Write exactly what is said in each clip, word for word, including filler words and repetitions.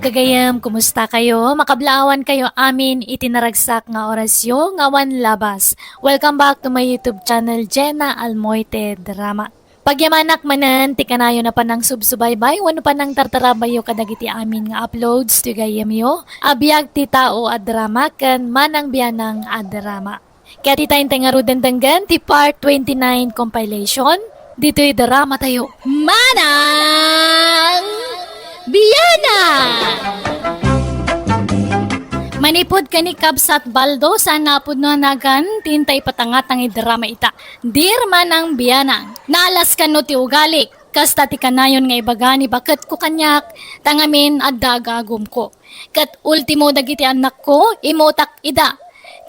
Gagayem, kumusta kayo? Makablaawan kayo amin iti naragsak nga orasyo nga awan labas. Welcome back to my YouTube channel, Jenna Almoite Drama. Pagyamanak manen ti kanayon a panangsubsubaybay wenno panangtartarabayo kadagiti amin nga uploads ti gayamyo a biag ti tao a drama ken manang bianang a drama. Ket ita intay ngaruden denggen ti part twenty-nine compilation ditoy drama tayo. Manang Bianang! Manipud ken ni Kabsat Baldo, saan a pudno a nagan ti intay patangatang iti drama ita. Dear Manang Bianang, naalas kano ti ugalik. Kasta ti kanayon nga ibaga ni baketko kaniak, ta ngamin adda agagumko. Ket ultimo dagiti annakko, imutak ida.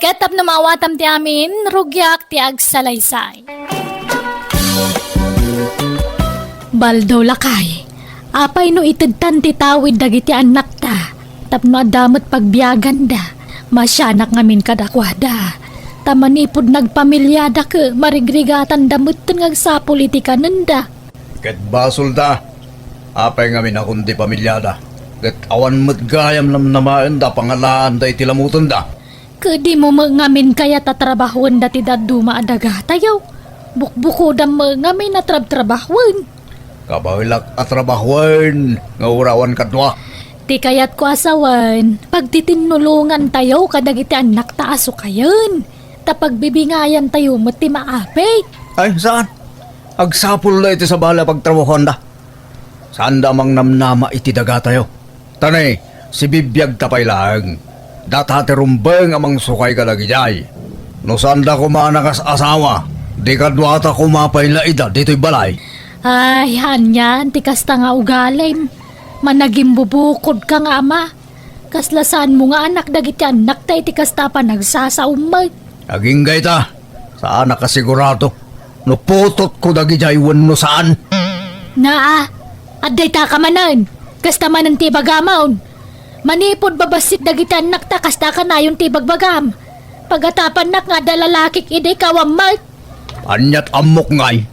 Ket tapno maawatam ti amin, rugiak ti agsalaysay. Baldo, lakay, apay no itedtan ti tawid dagiti annakta tapno adda met pagbiaganda? Masianak ngamin kadakuada. Ta manipud nagpamiliada ket marigrigatanda metten nga agsapul iti kanenda. Ket basolda, apay ngamin a kundi pamiliada, ket awan met gayam namnamaenda a pangalaanda iti lamutenda. Ket dimo met ngamin kayat a trabahuenda ti dadduma a dagatayo? Bukbukodam met ngamin a trabtrabahuan. Kabaelak a trabahuan nga uray awan kadua. Ti kayatko a sawen, pagtitinulongantayo kadagiti annakta a sukayen, ta pagbibingayantayo met ti maapit. Ay, saan? Agsapulda iti sabali a pagtrabahuanda. Saanda a mangnamnama iti dagatayo. Ta ne, sibibiagta pay laeng. Data ti rumbeng a mangsukay kadagidiay. No saanda koma a nakas-asawa, di kaduata koma pay la ida ditoy balay. Ay, anian ti kasta nga ugalim. Managimbubukod ka nga ama. Kasla saanmo nga anak dagiti annakta iti kasta a panagsasaom met. Agingga ita, saan a kasigurado no putotko dagidiay wenno saan. Naa, adda ita ka manen. Kasta manen ti ibagamon. Manipud babassit dagiti annakta, kasta kanayon ti ibagbagam. Pagatapannak nga adda lalakik idi, kawam met. Aniat ammok ngay?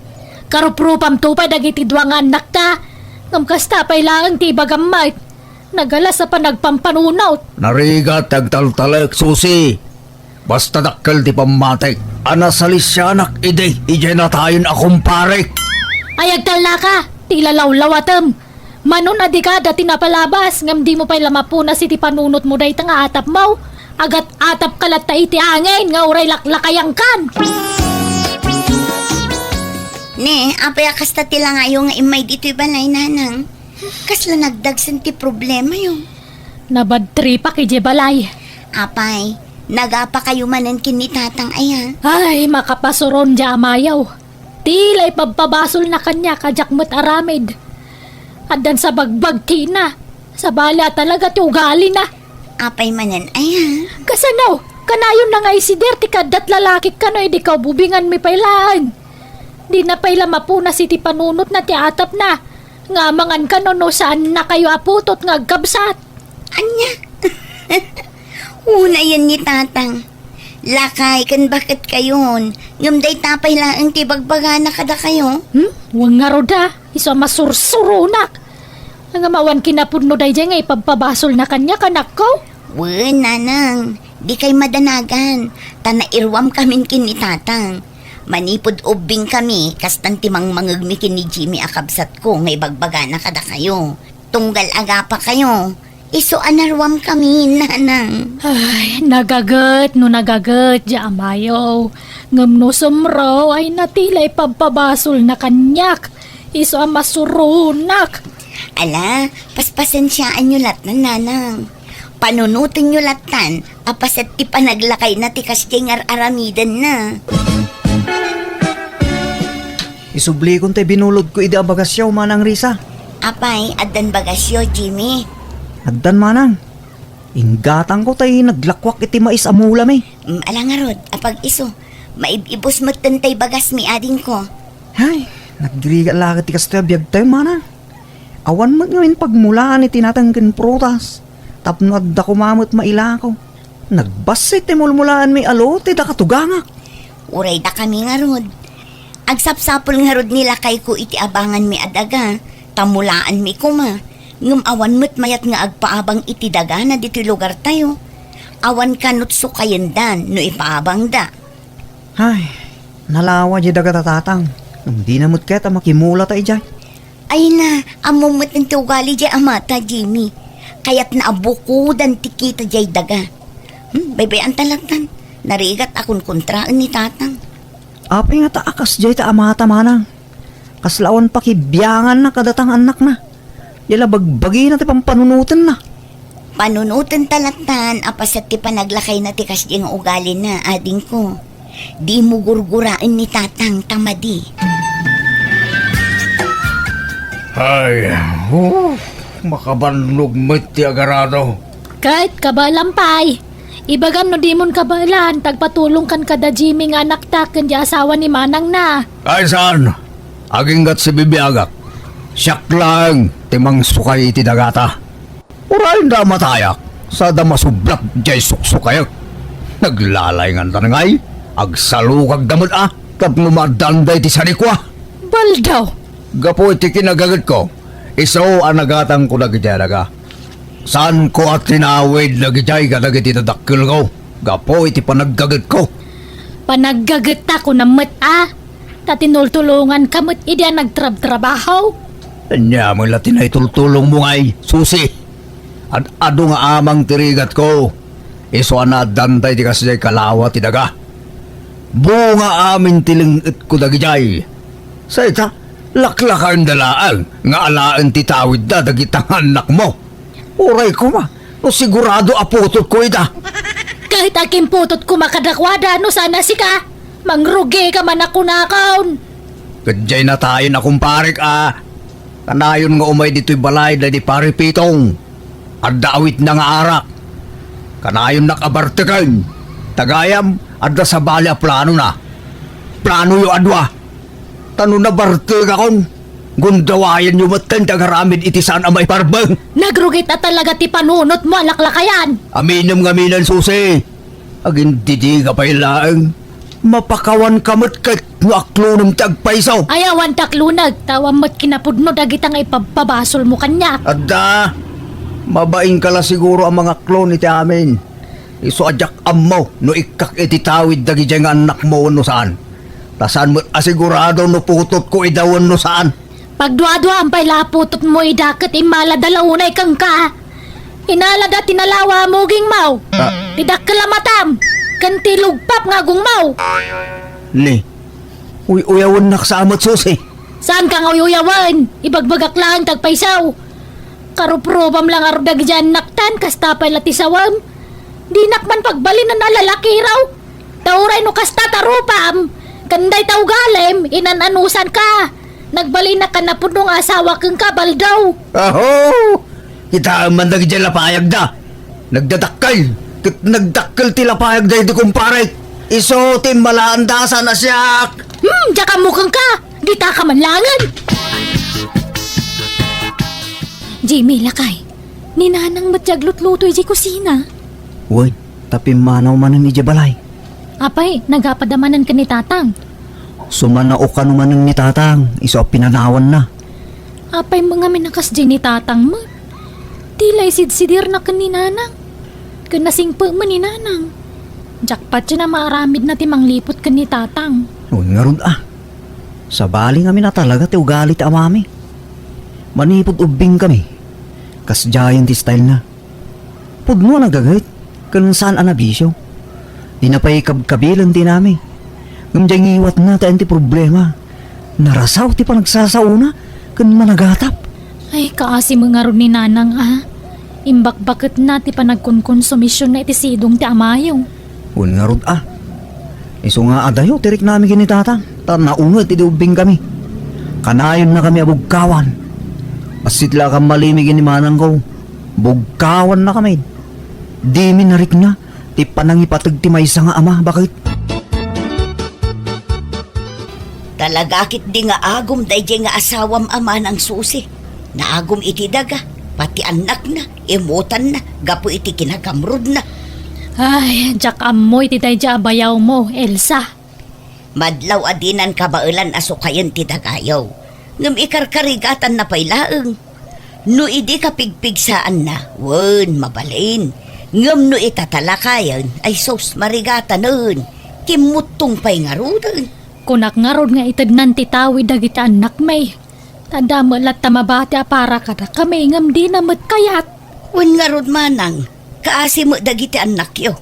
Karuprupamto pay dagiti dua nga annakta. Ngem kasta pay laeng ti ibagam met. Nagalas a panagpampanunot. Narigat ti agtaltalek, Susi. Basta dakkel ti pammatik a nasalisianak idi idiay natayen a kumparek. Ay, agtalnaka, ti ilalawlawatem. Manon a dika adda ti napalabas, ngem dimo pay la mapunas iti panunotmo dayta nga atapmo. Agat-atapka latta iti angin nga uray laklakayangkan. Ne, apay a kasta ti langayo nga immay ditoy balay, nanang? Kasla nagdagsen ti problemayo? Nabadtripak idiay balay. Apay, nagapakayo manen ken ni tatang aya? Ay, makapasuron diay amayo. Ti la ipabpabasolna kaniak a diak met aramid. Addan sa bagbagtina. Sabali a talaga ti ugalina. Apay manen aya? Kasano? Kanayon na nga isider ti kaaddat lalakik kano idi kaububinganmi pay laeng. Dina pay la mapunas iti panunotna ti atapna. Nga amangan kano no saannakayo a putot nga agkabsat. Ania? Unayen ni tatang. Lakay ken baketkayon, ngem dayta pay laeng ti ibagbagana kadakayo. Hmm? Wen ngarud a, isu a masursuronak. Ngem awan kinapudno daydiay nga ipabpabasolna kaniak, anakko? Wen, nanang, dikay madanagan, ta nairuamkamin ken ni tatang. Manipud ubbingkami, kastan ti mangmangegmi ken ni Jimmy a kabsatko nga ibagbagana kadakayo. Tunggal agapakayo, isu a naruamkami, nanang. Ay, nagaget no nagaget diay amayo. Ngem no sumro, ay natila ipabpabasolna kaniak. Isu a masuronak. Ala, paspasensiaanyo lattan, nanang. Panunotenyo lattan a paset ti panaglakayna ti kasdiay nga ar-aramidenna. Isublikon tay binulodko idi a bagasyo, Manang Risa. Apay, addan bagasyo, Jimmy? Addan, Manang. Inggatangko tay naglakwak iti mais a mulami. Mm, ala ngarud, apag-isu. Maib-ibus metten tay bagasmi, adingko. Hay, nagrigat la ket ti kastoy a biagtayo, Manang. Awan met ngamin pagmulaan iti nateng ken prutas, tapno adda koma met mailako. Nagbassit ti mulmulaanmi a lote da katugangak. Uray dakami ngarud. Agsapsapul ngarud ni lakayko iti abanganmi a daga, ta mulaanmi koma. Ngem awan met mayat nga agpaabang iti dagana ditoy lugartayo. Awan kano ti sukayendan no ipaabangda. Ay, nalawa diay dagata, tatang. Ngem dina met ket a makimulata idiay. Ay na, ammom met ti ugali diay amata, Jimmy. Kayatna a bukodan ti kita diay daga. Hmm, baybay-an ta lattan. Narigat a kunkontraen ni tatang. Apay ngata a kasdiay ti amata, manang? Kasla awan pakibianganna kadata nga annakna. Diay la bagbagina ti pampanunotenna. Panunoten ta lattan a paset ti panaglakayna ti kasdiay nga ugalina, adingko. Dimo gurguraen ni tatang ta madi. Ay, oh, makabannog met ti agarado. Ket kabaelam pay, ibagam no dimon kabaelan, ta agpatulongkan kada Jimmy nga anakta ken diay asawa ni manangna. Ay, saan? Aginggat sibibiagak. Siak laeng ti mangsukay iti dagata. Uray da matayak, sada masublat diay suksukayek. Naglalay ngantan ngay, agsalukagda met a, tapno maaddaanda iti sanikua. Baldaw! Gapu iti kinagagetko, isu a nagatangko dagidiay daga. Saanko a tinawid dagidiay kadagiti dadakkelko gapu iti panaggagetko. Panaggagetta kunam met a, ta tinultulonganka met idi a nagtrabtrabaho. Ania met la ti naitultulongmo ngay, Susi? Ad-adu nga amang ti rigatko, isu a naaddanta iti kasdiay kalawa ti daga. Bunga amin ti leng-etko dagidiay. Sa ita, laklakaenda laeng nga alaen ti tawidda dagita nga annakmo. Uray koma, no sigurado a putotko ida. Ket akin putot koma kadakuada no saan a sika, mangrugika man a kunakon. Ket diay natayen a kumparek a, kanayon nga umay ditoy balay daydi Pari Pitong. Adda awitna nga arak. Kanayonnak a barteken. Ta gayam, adda sabali a planona. Planoyo a dua. Ta no nabartekakon, gundawayanyo metten ti agaramid iti saan a maiparbeng. Nagrugit a talaga ti panunotmo a laklakayan. Aminem nga aminen, Susi. Agindidiga pay laeng. Mapakawanka met ket no aklonem ti agpayso. Ay, awan ti aklonek, ta awan met kinapudno dagita nga ipabpabasolmo kaniak. Adda, mabainka la siguro a mangaklon iti amin. Isu a diak ammo no ikkak iti tawid dagidiay nga annakmo wenno saan. Ta saan met a sigurado no putotko ida wenno saan. Pagduaduaam pay la a putotmo ida ket immalada la unay kenka. Inalada ti nalawa a mugingmo. Ah. Ti dakkel a matam. Ken ti lugpap nga agongmo. Ni, uy-uyawennak sa met, Susi. Saanka nga uy-uyawen? Ibagbagak laeng ti agpayso. Karuprubam la ngarud dagidiay annaktan, kasta pay la ti sawem. Dinak man pagbalinen a lalakiraw. Ta uray no kasta ti rupam, ken dayta ugalim, inan-anusanka. Nagbalinak a napudno nga asawa kenka, Baldaw. Aho! Kitaem man dagidiay lapayagda. Nagdadakkel, ket nagdakkel ti lapayagda iti kumparek. Isu ti immalaanda a saan a siak. Hmm, diak ammo kenka. Ditaka man laengen. Jimmy, lakay. Ni Nanang met ti aglutluto idiay kusina. Wen, ta pimmanaw manen idiay balay. Apay, nagapada manen ken ni Tatang? Sumanaw kano manen ni Tatang, isu a pinanawanna. Apay met ngamin a kasdiay ni Tatang met? Ti la isidsidirna ken ni Nanang. Ken nasingpet met ni Nanang. Diak patien a maaramidna ti mangliput ken ni Tatang. Wen ngarud a. Sabali ngamin a talaga ti ugali ti amami. Manipud ubbingkami, kasdiayen ti stylena. Pudno a nagaget, ken saan a nabisio. Dina pay kabkabilen ti inami. Ngem diay ngiwatna ti ayan ti problema. Narasaw ti panagsasaona ken managatap. Ay, kaasi met ngarud ni Nanang a. Imbakbaketna ti panagkonkonsumisionna iti sidong ti amayo. Wen ngarud a. Isu nga adayo ti riknami ken ni Tatang, ta naunget idi ubbingkami. Kanayonnakami a bugkawan. Bassit la a kammalimi ken ni manangko. Bugkawannakami. Dimi narikna ti panangipateg ti maysa nga ama, baket. Talaga ketdi nga agum daydiay nga asawam a manang Susi. Naagum iti daga, pati annakna, imutanna, gapu iti kinagamrudna. Ay, diak ammo iti daydiay a bayawmo, Elsa. Madlaw a dinan kabaelan a sukayen ti dagayo, ngem ikarkarigatanna pay laeng. No idi kapigpigsaanna, wen, mabalin. Ngem no itatalakayen, ay sus, marigatanen. Kimmuttong pay ngaruden. Kunak ngarud nga itednan ti tawi dagiti annakmi. Ta adda met latta mabati a para kadakami, ngem dina met kayat. Wen ngarud manang, kaasi met dagiti annakyo.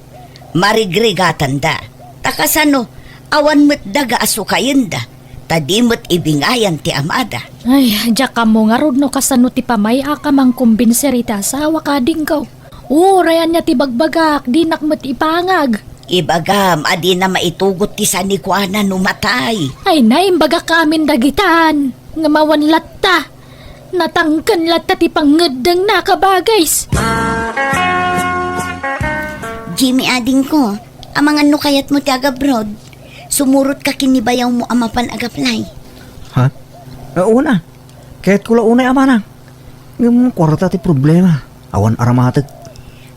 Marigrigatanda. Ta kasano, awan met daga a sukayenda. Ta di met ibingayan ti amada. Ay, diak ammo ngarud no kasano ti pamay-ak a mangkumbinser iti asawak, adingko. Uray ania ti bagbagak, dinak met ipangag. Ibagam a dina maitugot ti sanikuana no matay. Ay, naimbagak amin dagitan. Ngem awan latta. Natangken latta ti pangngeddengna, kabagis. Jimmy, adingko, amangan no kayatmo ti agabroad. Sumurotka ken ni bayawmo a mapan agaplay. Ha? Eh, una. Kayatko la unay a manang. Ngem kuarta ti problema. Awan aramatek.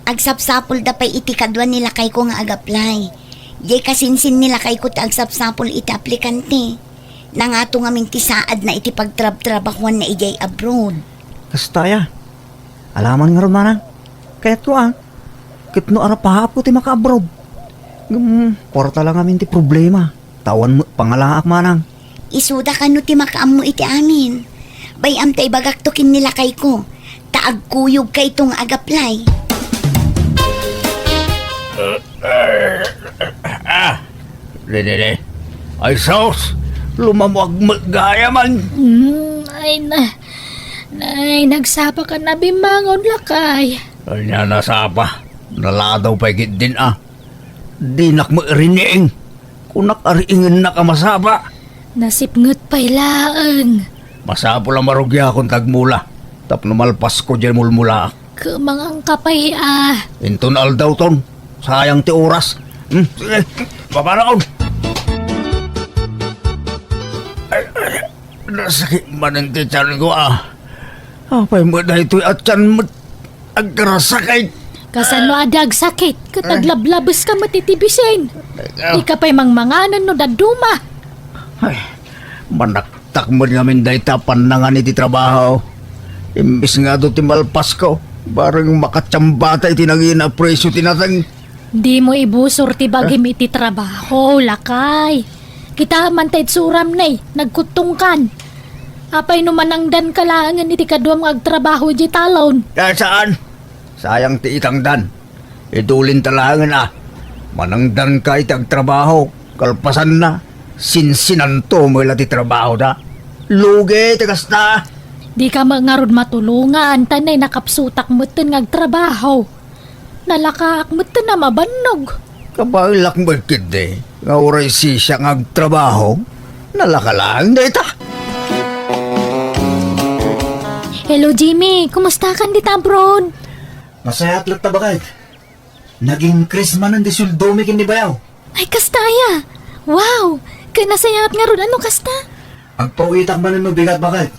Agsapsapulda pay iti kadua ni lakayko nga agaplay. Diay kasinsin ni lakayko ti agsapsapul iti aplikante. Nangato ngamin ti saadna iti pagtrabtrabahuanna idiay abroad. Kasta aya. Alaman ngarud manang. Kayatko a. Ket no arapaapko ti maka-abroad. Ngem, kuarta la ngamin ti problema. Ta awan met pangalaak manang. Isuda kano ti makaammo iti amin. Bay-am ta ibagakto ken ni lakayko. Ta agkuyogkayto nga agaplay. Ah, didi, di. Ay, sus! Lumamuag met gayam. Hmm, ay na. Nay, nagsapa ka na bimmangon, lakay. Ania nasapa? Naladaw pay ketdin a. Dinak met riing. Kunak a riingennak a masapa. Nasipnget pay laeng. Masapul a marugiakon ta agmula. Tapno malpasko diay mulmulaak. Kumangangka pay a. Inton aldawton. Sayang ti oras. Hmm, sige. Babaraon. Ay, ay, nasakit manen ti tianko a. Apay met daytoy a tian met agkarasakit? Kasano a di agsakit? Ket ay, aglablabes ka met iti bisin. Ay, ah. Di ka pay mangmanganen no dadduma. Ay, manaktak met ngamin dayta a pannangan iti trabaho. Imbes nga adu ti malpasko, bareng makatiambata iti nangina a presio ti nateng. Dimo ibusor ti bagim iti trabaho, lakay. Kita man ta itsuram, nay, nagkuttongkan. Apay no manangdanka laengen iti kaduam nga agtrabaho idiay talon? Ah, saan? Sayang ti itangdan. Idulinta laengen a. Manangdanka iti agtrabaho, kalpasanna, sinsinanto met la ti trabahoda. Lugi ti kasta. Dika met ngarud matulongan, ta nay nakapsutak metten nga agtrabaho. Nalakaak metten a mabannog. Kabaelak met ketdi nga uray sisiak nga agtrabaho, nalaka laeng dayta. Hello, Jimmy. Kumustakan dita abroad? Nasayaat latta, baket. Nag-increase manen ti sueldomi ken ni bayaw. Ay, kasta aya? Wow! Ket nasayaat ngarud a no kasta? Agpawitak manen no bigat, baket.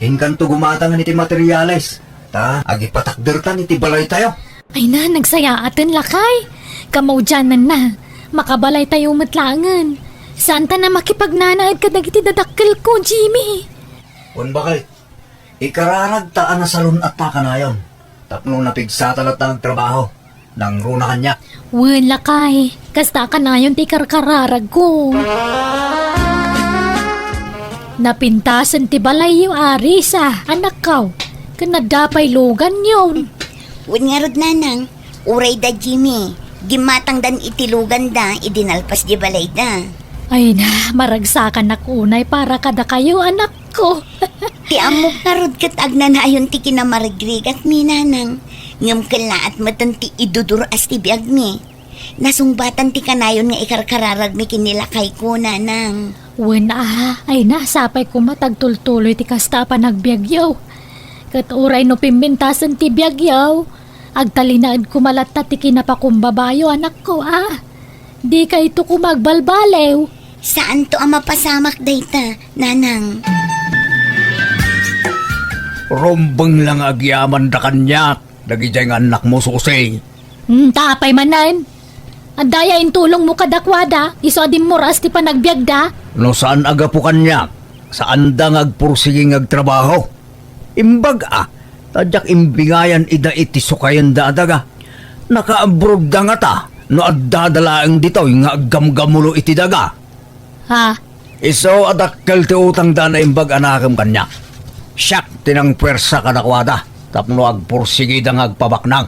Inkanto gumatangen iti materyales, ta agipatakdertan iti balaytayo. Ay na, nagsayaaten, lakay. Kamaudiananna, makabalaytayo met laengen. Saanta a makipagnanaed kadagiti dadakkelko, Jimmy. Wen, baket. Ikararagta a nasalun-atta kanayon tapno napigsata latta nga agtrabaho. Nangruna kaniak. Wen, lakay, kasta kanayon ti ikarkararagko. Napintasen ti balayyo, Arisa, anakko. Ken adda pay luganyon. Wen ngarud, nanang, uray da Jimmy, dimmatangdan iti luganda idi nalpas di balayda. Ay na, maragsakanak unay para kadakayo, anak ko. Ti ammok ngarud ket agnanayon ti kinamarigrigatmi, nanang. Ngem kellaat metten ti idudur-as ti biagmi. Nasungbatan ti kanayon nga ikarkararagmi ken ni lakayko, nanang. Wen a, ay na, sapay koma ta agtultuloy ti kasta a panagbiagyo. Ket uray no pimmentasen ti biagyo, agtalinaed koma latta ti kinapakumbabayo, anakko a. Dikayto koma agbalbaliw. Saanto a mapasamak dayta, nanang. Rumbeng la nga agyamanda kaniak, dagidiay nga annakmo, Susi. Hmm, ta apay manen? Adda aya intulongmo kadakuada, isu a dimmuras ti panagbiagda? No saan a gapu kaniak, saanda nga agpursigi nga agtrabaho. Imbag a, Ta diak imbingayan ida iti sukayenda a daga. Nakaabroadda ngata no addada laeng ditoy nga aggamgamulo iti daga. Ha? Isu a dakkel ti utangda a naimbag a nakem kaniak. Siak ti nangpuersa kadakuada tapno agpursigida nga agpabaknang.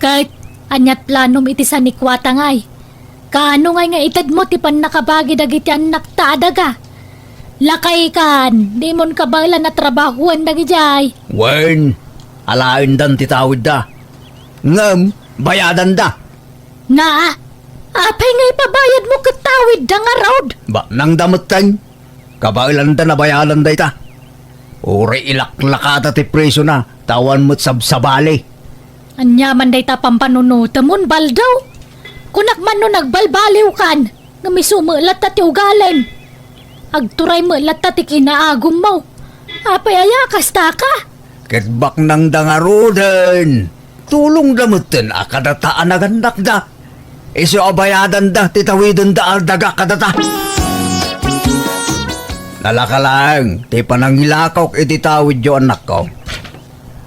Ket ania't planom iti sanikuatangay? Kaano ngay nga itedmo ti pannakabagi dagiti annakta a daga? Lakaykan, dimon kabaelan a trabahoen dagidiay. Wen, alaendan ti tawidda. Ngem, bayadanda. Na, apay nga ipabayadmo ket tawidda ngarud? Baknangda metten. Kabaelanda nabayadan dayta. Uray ilaklakada ti presiona, ta awan met sabsabali. Ania man dayta pampanunotemon, Baldaw? Kunak man no nagbalbaliwkan, ngem isu met latta ti ugalem. Agturay met latta ti kinaagummo. Apay aya, kasta ka? Ket baknangda ngaruden. Tulongda metten a kadata a nagannakda. Isu a bayadanda ti tawidenda a daga kadata. Nalaka laeng ti panangilakok iti tawidyo, annakko.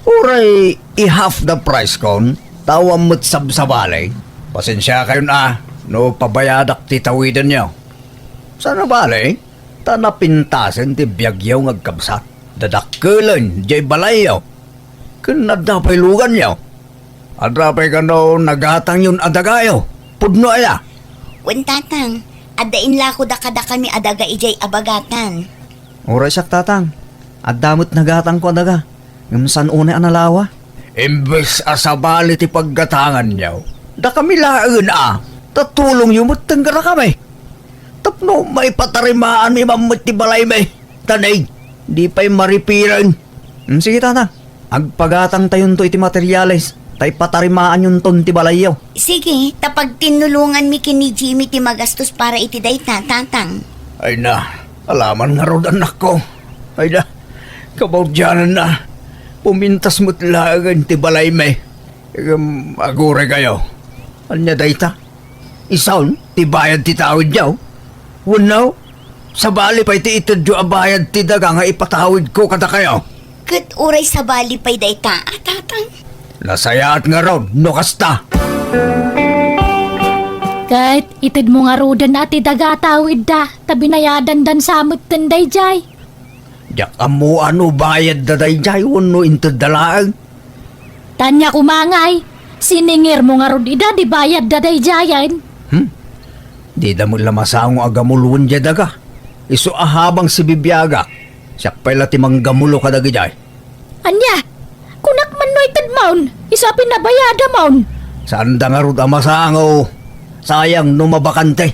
Uray i-half the price kon, ta awan met sabsabali. Pasensiakayon a no pabayadak ti tawidenyo. Saan a bali, ta napintasen ti biagyo nga agkabsat. Dadakkelen diay balayyo. Ken adda pay luganyo. Adda pay kano nagatangyon a dagayo. Pudno aya? Wen, Tatang, adda inlakoda kadakami a daga idiay abagatan. Uray siak, Tatang, adda met nagatangko a daga. Ngem saan unay a nalawa? Imbes a sabali ti paggatanganyo, dakami laengen a, ta tulongyo metten kadakami. Tapno maipatarimaanmi man met ti balaymi. Ta nay, di pay maripiren. Mm, sige, Tatang. Agpagatangtayonto iti materiales, ta ipatarimaanyonton ti balayyo. Sige, ta pagtinnulonganmi ken ni Jimmy ti magastos para iti dayta, Tatang. Ay na, alaman ngarud, annakko. Ay na, kabaudiananna, pumintas met laengen ti balaymi. Ngem, aguray kayo. Ania dayta? Isun ti bayad ti tawidyo? Wenno, sabali pay ti itedyo a bayad ti daga nga ipatawidko kadakayo? Ket uray sabali pay dayta a, Tatang? Nasayaat ngarud no kasta. Ket itedmo ngaruden a ti daga a tawidda, ta binayadandan sa metten daydiay. Diak ammo a no bayadda daydiay wenno intedda laeng. Ania koma ngay, siningirmo ngarud ida di bayadda daydiayen? Hmm? Dida met la masango a gamuloen diay daga. Isu a habang sibibiagak, siak pay la ti manggamulo kadagidiay. Ania? Kunak man no itedmon, isu a pinabayadamon. Saanda ngarud a masango. Sayang no mabakante.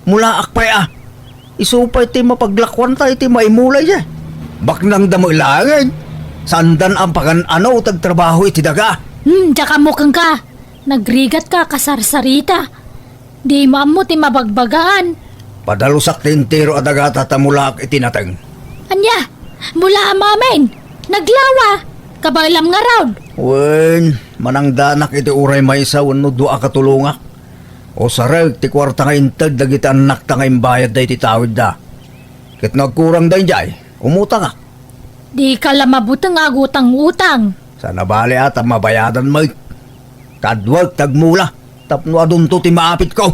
Mulaak pay a. Isu pay ti mapaglakuanta iti maimula idiay. Baknangda met laengen. Saandan a pagan-ano ti agtrabaho iti daga. Hmm, diak ammo kenka. Nagrigatka a kasarsarita. Dimo ammo ti mabagbagaan. Padalusak ti entero a dagata ta mulaak iti nateng. Ania? Mulaam amin? Naglawa? Kabaelam ngarud? Wen, manangdanak iti uray maysa wenno dua a katulongak. Usarek ti kuarta nga inted dagiti annakta nga imbayadda iti tawidda. Ket no agkurang daydiay, umutangak. Dika la mabuteng a agutang-utang. Saan a bali a ta mabayadan met. Kaduak ti agmula tapno adunto ti maapitko.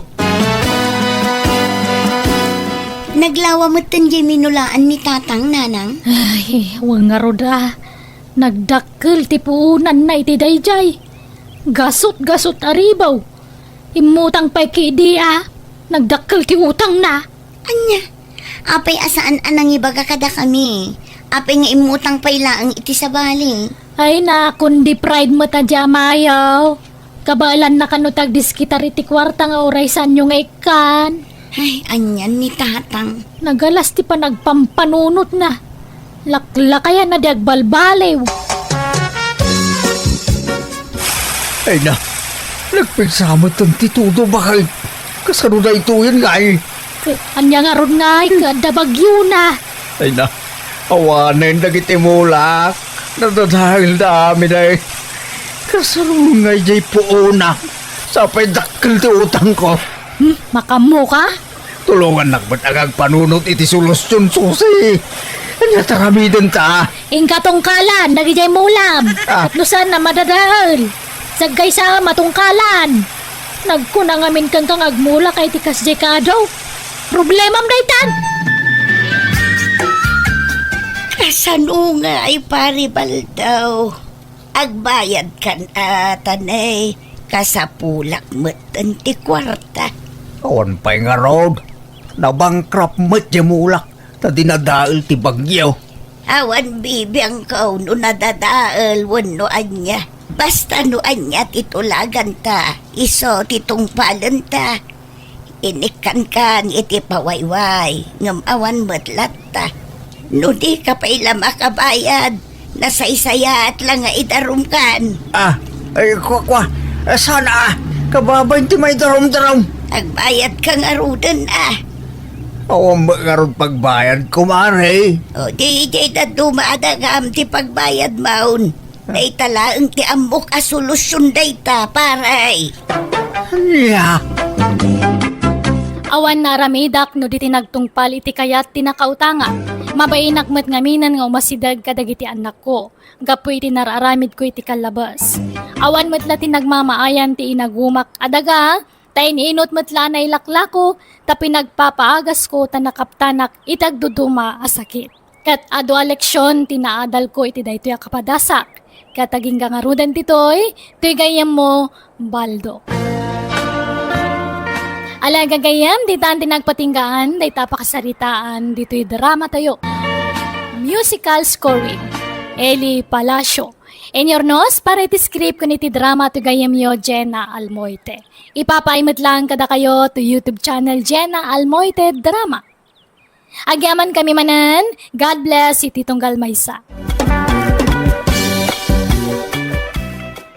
Naglawa metten diay minulaan ni Tatang, Nanang? Ay, wen ngarud a. Nagdakkel ti puonanna iti daydiay. Gasut-gasut a ribaw. Immutang pay ketdi a nagdakkel ti utangna. Ania? Apay a saan a nangibaga kadakami? Apay nga immutang pay laeng iti sabali? Ay, nakon di pride met a di amayo. Kabaelanna kano ti agdiskitar iti kuarta nga uray saanyo nga ikkan. Ay, anian ni Tatang? Nagalas ti panagpampanunotna. Laklakayan a di agbalbaliw. Ay na, nagpigsa metten ti tudo, bakay. Kasano daytoyen ngay? Ket ania ngarud ngay, ket adda bagyona? Ay na, awanen dagiti mulak. Nadadaelda amin ay. Kasano ngay diay puonak? Sapay dakkel ti utangko. Hmm, makaammoka? Tulongannak met a agpanunot iti solusion, Susi. Ket aramidenta. Inka tungkalan dagidiay mulam. Ah. Ket no saan a madadael, saggaysam a tungkalan. Nagkuna ngamin kenka nga agmulak iti kasdiay kaadu. Problemam daytan. Kasano ngay, Pari Baldaw? Agbayadkan a, ta ne, kasapulak metten ti kuarta. Awan pay ngarud. Nabankrupt met diay mulak ta dinadael ti bagyo. Awan bibiangko no nadadael wenno ania. Basta no ania ti tulaganta, isu ti tungpalenta. Inikkankan iti pawayway, ngem awan met latta. No dika pay la makabayad, nasaysayaat la nga idarumkan. Ah, ay, kua, kua. Ah, saan a? Kababain ti maidarumdarum. Agbayadka ngaruden a. Awan met ngarud pagbayadko, Mari. O, di, di dadduma a dagam ti pagbayadmon. Dayta laeng ti ammok a solusion dayta, pare. Ania? Awan naaramidak no di ti nagtungpal iti kayat ti nakautanga. Mabainak met ngaminen nga umasideg kadagiti annakko gapu iti nararamidko iti kallabes. Awan met la ti nagmamaayan ti inagumak a daga, ta in-inut met la a nailaklako, ta pinagpapaagasko ta nakaptanak iti agduduma a sakit. Ket adu a leksion ti naadalko iti daytoy a kapadasak. Ket agingga ngaruden ditoy, toy gayyemmo, Baldo. Ala gagayyem, ditan ti nagpatinggaan, dayta a pakasaritaan, ditoy dramatayo. Musical scoring, Eli Palacio. Inyurnos para iti script ken iti drama toy gayyemyo, Jenna Almoite. Ipapaay met laeng kadakayo to YouTube channel Jenna Almoite Drama. Agyamankami manen, God bless iti tunggal maysa.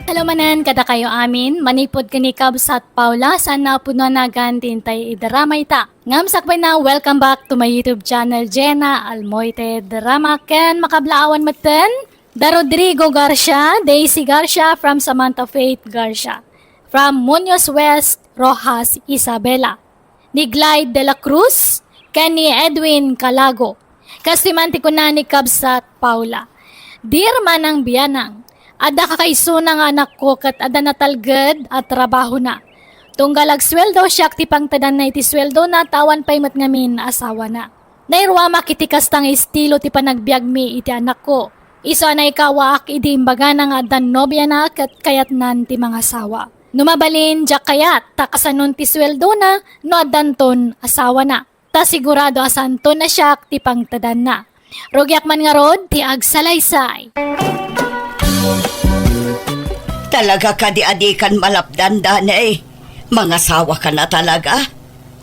Hello manen kadakayo amin, manipud ken ni Kabsat Paula, saan a pudno a nagan ti intay idrama ita. Ngem sakbayna, welcome back to my YouTube channel, Jenna Almoite Drama, ken makablaawan metten da Rodrigo Garcia, Daisy Garcia, from Samantha Faith Garcia, from Muñoz West, Roxas, Isabela, ni Glide de la Cruz, ken ni Edwin Calago. Kastoy man ti kuna ni Kabsat Paula, Dear Manang Bianang, adda kakaisuna nga anakko ket adda natalged a trabahona. Tunggal agsueldo siak ti pangtedanna iti sueldona ta awan pay met ngamin asawana. Nairuamak iti kasta nga estilo ti panagbiagmi iti anakko. Isu a naikawaak idi imbagana nga addan nobiana ket kayatnan ti mangasawa. No mabalin, diak kayat ta kasanon ti sueldona no addanton asawana. Ta sigurado a saanton a siak ti pangtedanna. Rugiak man ngarud ti agsalaysay. Talaga kadi a dikan malapdan, Danay? Mangasawa ka na talaga?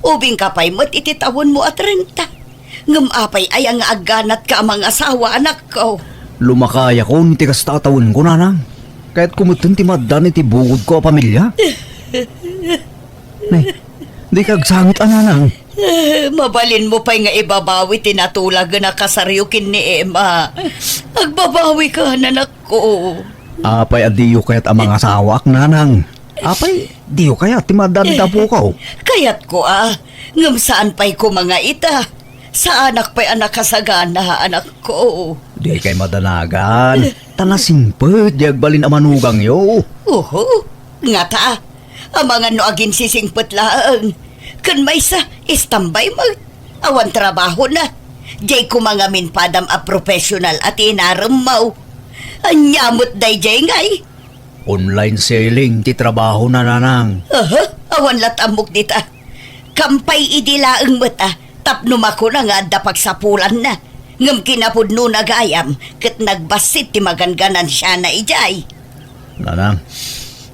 Ubing ka pay met iti tawenmo a trenta. Ngem apay aya nga agganatka a mangasawa, anakko? Lumakayakon iti kasta a tawenko, nanang. Kayatko metten ti maaddan iti bukodko a pamilia. Nay, dika agsangit a, nanang. Eh, mabalinmo pay nga ibabawi ti natulagen a kasaryo ken ni Emma. Agbabawika, anakko. Apay a diyo kayat a mangasawaak, nanang? Apay, diyo kayat ti maaddan iti apokaw? Kayatko a, ngem saan pay koma nga ita. Saanak pay a nakasagana, anakko. Dikay madanagan, ta nasingpet diay agbalin a manugangyo. Uhu, ngata, amangan no aginsisingpet laeng. Ken maysa, istambay met. Awan trabahona. Diay koma ngamin padam a professional a tinaremmo. Ania met daydiay ngay? Online selling ti trabahona, nanang. Aha, awan lat ammok dita. Kampay idi laeng met a, tapno makuna nga adda pagsapulanna. Ngem kinapudnona gayam, ket nagbassit ti magan-ganansiana idiay. Nanang.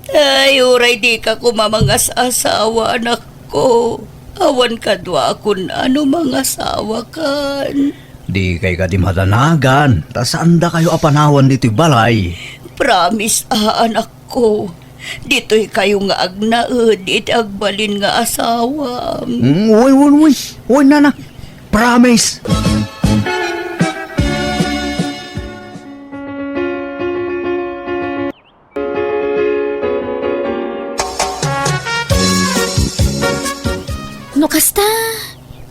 Ay, uray dika koma mangas-asawa, anakko. Awan kaduakon a no mangasawakan. Dikay kadi madanagan, ta saandakayo a panawan ditoy balay. Promise a, anakko, ditoykayo nga agnaed iti agbalin nga asawam. Mm, uy, uy, uy. Uy, nana. Promise. No kasta,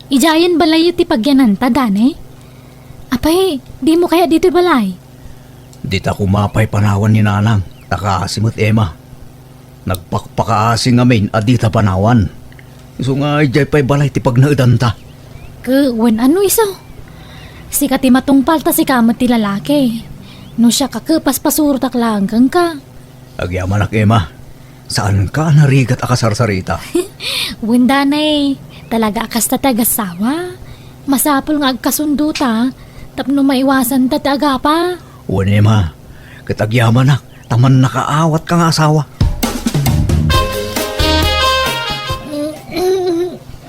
idiayen balayyo ti pagyananta, Danay? A, Pay, dimo kayat ditoy balay? Dita koma pay panawan ni Nanang, ta kaasi met, Emma. Nagpakpakaasi ngamin a dita panawan. Isu nga idiay pay balay ti pagnaedanta. Ket wen, ano isu? Sika ti matungpal ta sika met ti lalaki. No siak a, ket paspasurotak laeng kenka. Agyamanak, Emma. Saanka a narigat a kasarsarita. Wen, Nanang, talaga a kasta ti agassawa. Masapul nga agkasundo ta, tapno maiwasanta ti agapa. Wen, Emma, ket agyamanak ta mannakaawatka nga asawa.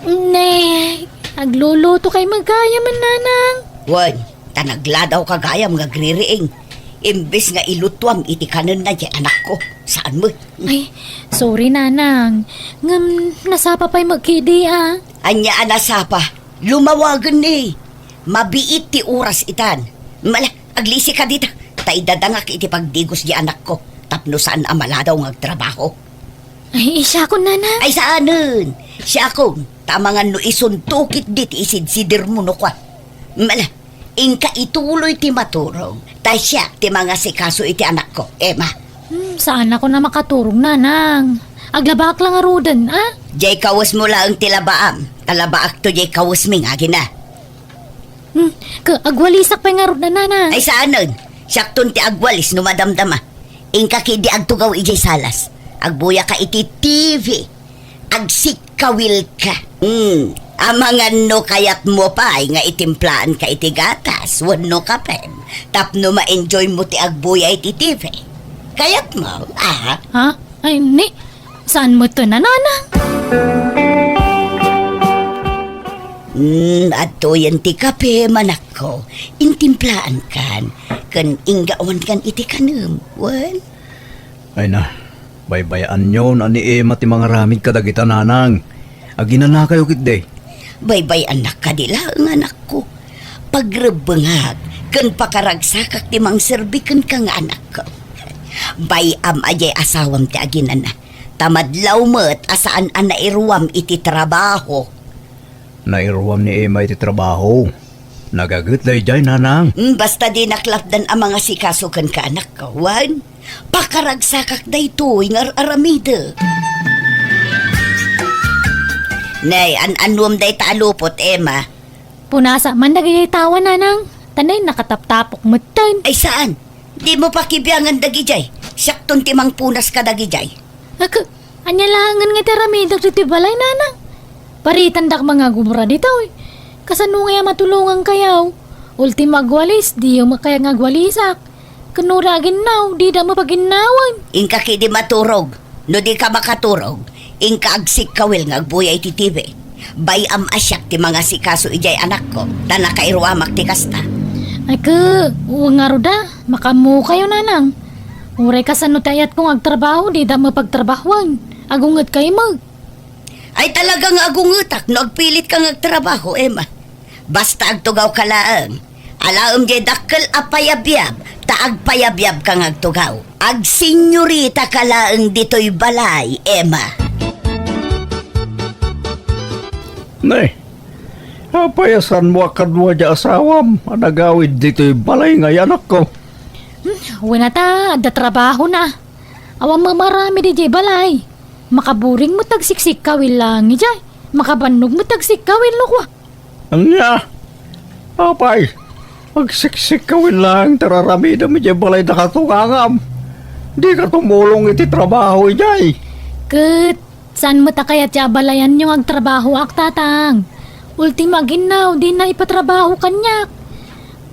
Ne, aglulutokay met gayam, Nanang. Wen, ta nagladawka gayam nga agririing. Imbes nga ilutuam iti kanenna diay anakko, saan met. Ay, sorry, Nanang. Ngem nasapa pay met ketdi a. Ania a nasapa? Lumawagen ni. Mabiit ti oras itan. Mala, aglisika dita. Ta idadangak iti pagdigos diay anakko. Tapno saan a maladaw nga agtrabaho. Ay, siakon, Nanang. Ay, saanen. Siakon. Ta amangan no isunto ketdi ti isidsidirmo no kua. Mala, inka ituloy ti maturog. Ta siak ti mangasikaso iti anakko, Emma. Hmm, saanakon a makaturog, Nanang. Aglabaak la ngaruden, a? Diay kawesmo laeng ti labaam. Ta labaakto diay kawesmi nga agina. Hmm, ket agwalisak pay ngarud, Nanang. Ay, saanen. Siakton ti agwalis no madamdama. Inka ketdi agtugaw idiay salas. Agbuyaka iti T V. Agsikkawilka. Hmm, amangan no kayatmo pay nga itimplaanka iti gatas wenno kapem tapno ma-enjoymo ti agbuya iti T V. Kayatmo, a? Ha? Ay, ni, saan met, Nanang? Hmm, adtoyen ti kape, manakko. Intimplaankan, ken inggawankan iti kanem, wen? Ay na, baybay-anyo a ni Emma ti mangaramid kadagita, Nanang. Aginanakayo ketdi. Baybay-annak kadi laeng, anakko. Pagrebbengak ken pakaragsakak ti mangserbi kenka nga anakko. Bay-am a diay asawam ti aginana. Ta madlaw met a saan a nairuam iti trabaho. Nairuam ni Emma iti trabaho. Nagaget daydiay, Nanang. Mm, basta dinak lapdan a mangasikaso kenka, anakko, wen? Pakaragsakak daytoy nga ar-aramidek. Nay, an-annuem dayta a lupot, Emma. Punasak man dagiti tawa, Nanang. Ta nay, nakataptapok metten. Ay, saan? Dimo pakibiangan dagidiay. Siakton ti mangpunas kadagidiay. Ak-, ania laengen nga ti aramidek ditoy balay, Nanang? Paritandak mangagubra ditoy. Kasano ngay a matulongankayo? Ultimo agwalis, diyo met kayat nga agwalisak. Ken no di aginnaw, dida met paginnawen. Inka ketdi maturog. No dika makaturog, inka agsikkawil nga agbuya iti T V. Bay-am a siak ti mangasikaso idiay anakko, ta nakairuamak ti kasta. Ay, ke, wen ngarud a, makaammokayo, Nanang. Uray kasano ti ayatko nga agtrabaho, dida met pagtrabahoen. Agungetkay met. Ay, talaga nga agungetak no agpilitka nga agtrabaho, Emma. Basta agtugawka laeng. Alaem diay dakkel a payabyab, ta agpayabyabka nga agtugaw. Agsenyoritaka laeng ditoy balay, Emma. Ne, apay a saanmo a kadua diay asawam a nagawid ditoy balay ngay, anakko? Hmm, wen a ta, adda trabahona. Awan met maaramid idiay balay. Makaburing met agsiksikkawil laeng idiay. Makabannog met agsikkawil no kua. Ania? Apay, agsiksikkawil laeng ti ar-aramidem idiay balay da katungangam. Dika tumulong iti trabaho idiay. Ket saan met a kayat ti abalayanyo nga agtrabahoak, Tatang? Ultimo aginnaw, dina ipatrabaho kaniak.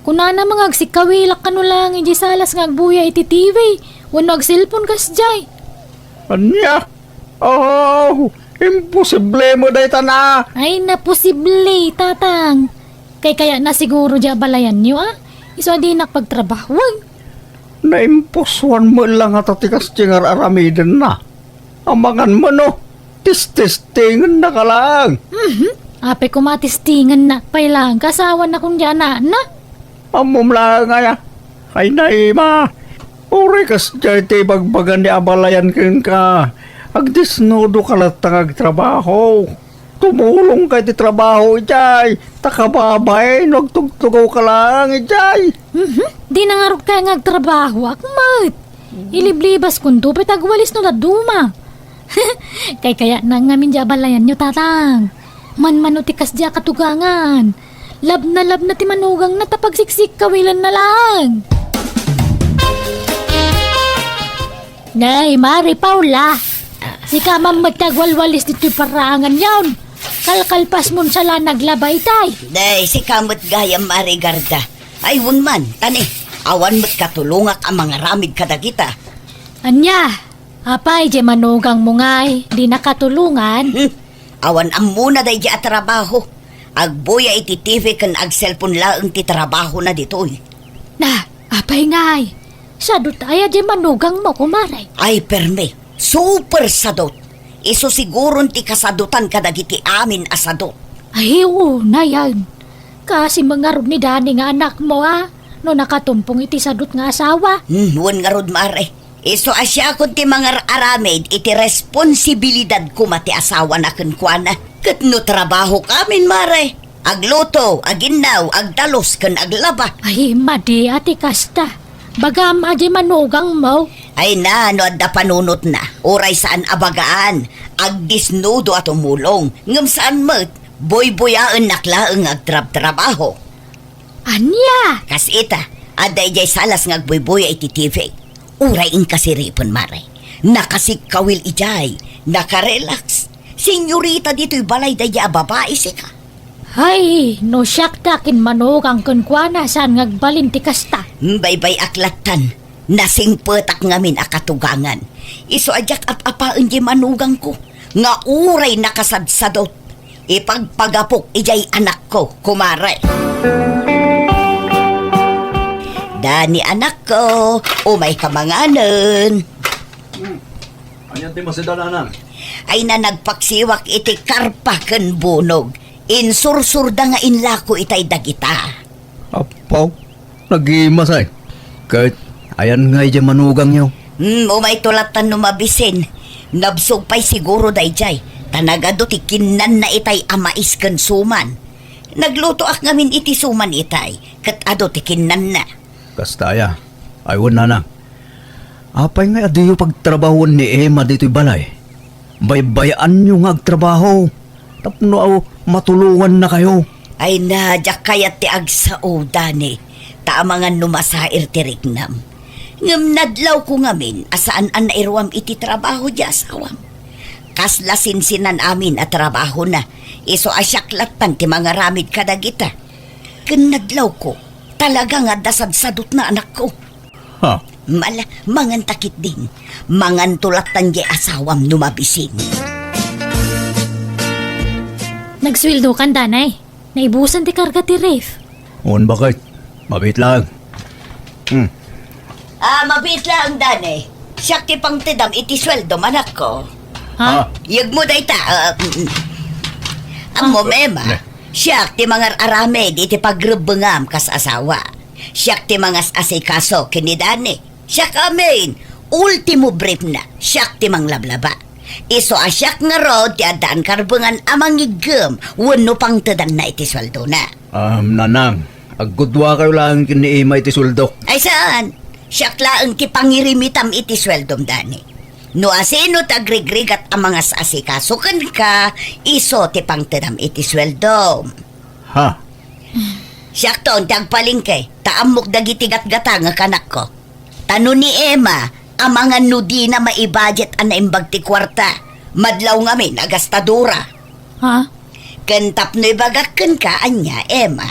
Kunana met nga agsikkawilak kano laeng idiay salas nga agbuya iti T V wenno agselpon kasdiay. Ania? Oh, imposible met dayta na. Ay, naposible, Tatang. Kay kayatna siguro diay abalayanyo, a? Isu a dinak pagtrabahoen. Naimposuan met la ngata ti kasdiay nga ar-aramidenna. Amangan met no, testestengennaka laeng. Mhm. Apay koma testingennak pay laeng, kasawanakon diay anakna. Ammom laeng aya? Ay, Naima, uray kasdiay ti ibagbaga ni abalayan kenka, agdesnudoka latta nga agtrabaho. Tumulongka iti trabaho idiay, ta kababain no agtugtugawka laeng idiay. Mhm. Dina ngarud kayat nga agtrabahoak met. Iliblibaskonto pay ta agwalis no dadduma. Kaykayatna ngamin diay abalayanyo, Tatang. Manmano ti kasdiay a katugangan. Labnalabna ti manugangna ta pagsiksikawilenna laeng. Nay, Mari Paula, sika man met ti agwalwalis ditoy parraanganyon. Kalkalpasmon saan a naglaba itay. Nay, sika met gayam, Mari Garda. Ay, wen man, ta ne, awan met katulongak a mangaramid kadagita. Ania? Apay, diay manugangmo ngay, dina katulongan? Hmm, awan ammona daydiay a trabaho. Agbuya iti T V ken agselpon laeng ti trabahona ditoy. Na, apay ngay? Sadot aya diay manugangmo, kumare? Ay, permi. Super sadot. Isu siguron ti kasadotan kadagiti amin a sadot. Ay, unay, Kaasi met ngarud ni Dani nga anakmo, a? No nakatumpong iti sadot nga asawa. Hmm, wen ngarud, Mare. Isu a siakon ti mangar-aramid iti responsibilidad koma ti asawana kenkuana. Ket no trabahok amin, Mare. Agluto, aginnaw, agdalus, ken aglaba. Ay, madi a ti kasta. Bagam a diay manugangmo. Ay na, no adda panunotna, uray saan a bagaan. Agdesnudo a tumulong. Ngem saan met, buybuyaennak laeng nga agtrabtrabaho. Ania? Kas ita, adda idiay salas nga agbuybuya iti T V. Uray inkasiripen, Mare. Nakasikkawil idiay, nakarelax. Senyorita ditoy balay daydiay a babai, sika. Hay, no siak ti akinmanugang kenkuana, saan nga agbalin ti kasta? Hmm, baybay-ak lattan. Nasingpetak ngamin a katugangan. Isu a diak ap-apaen diay manugangko, nga uray nakasadsadot. Ipagpagapok idiay anakko, kumare. Dani, anakko, umayka manganen. Hmm. Ania ti masida, nanang? Ay na, nagpaksiwak iti karpa ken bunog. Insursurda nga inlako itay dagita. Apo, nagimasay. Ket ayan ngay diay manugangyo? Hmm, umayto lattan no mabisin. Nabsog pay siguro daydiay, ta nagadu ti kinnanna itay a mais ken suman. Naglutoak ngamin iti suman itay, ket adu ti kinnanna. Kasta aya, ay wen, nanang. Apay ngay a diyo pagtrabahoen ni Emma ditoy balay? Baybay-anyo nga agtrabaho tapno matulongannakayo. Ay na, diak kayat ti agsao, Dani, ta amangan no masair ti riknam. Ngem nadlawko ngamin a saan a nairuam iti trabaho diay asawam. Kasla sinsinan amin a trabahona, isu a siak lattan ti mangaramid kadagita. Ken nadlawko, talaga nga adda sadsadotna, anakko. Ha? Mala, manganta ketdin. Manganto lattan diay asawam no mabisin. Nagsueldokan, Danay. Naibusan ti karga ti ref. Wen, baket. Mabiit laeng. Hmm. Ah, mabiit laeng, Danay. Siak ti pangtedam iti sueldom, anakko. Ha? Ah. Yegmo dayta, ah, mm, mm. Ammo, ah, Emma, ne. Siak ti mangar-aramid iti pagrebbengam kas asawa. Siak ti mangas-asikaso ken ni Dani. Siak amin. Ultimo briefna, siak ti manglablaba. Isu a siak ngarud ti addaan karbengan a mangiggem wenno pangtedanna iti sueldona. Ah, nanang, agguduakayo laeng ken ni Emma iti sueldok. Ay saan? Siak laeng ti pangirimitam iti sueldom, Dani. No asino ti agrigrigat a mangas-asikaso kenka, isu ti pangtedam iti sueldom. Ha? Siakton ti agpalengke, ta ammok dagiti gatgatangek, anakko. Ta no ni Emma, amangan no dina maibudget a naimbag ti kuarta, madlaw ngamin a gastadora. Ha? Ken tapno ibagak kenka, ania, Emma,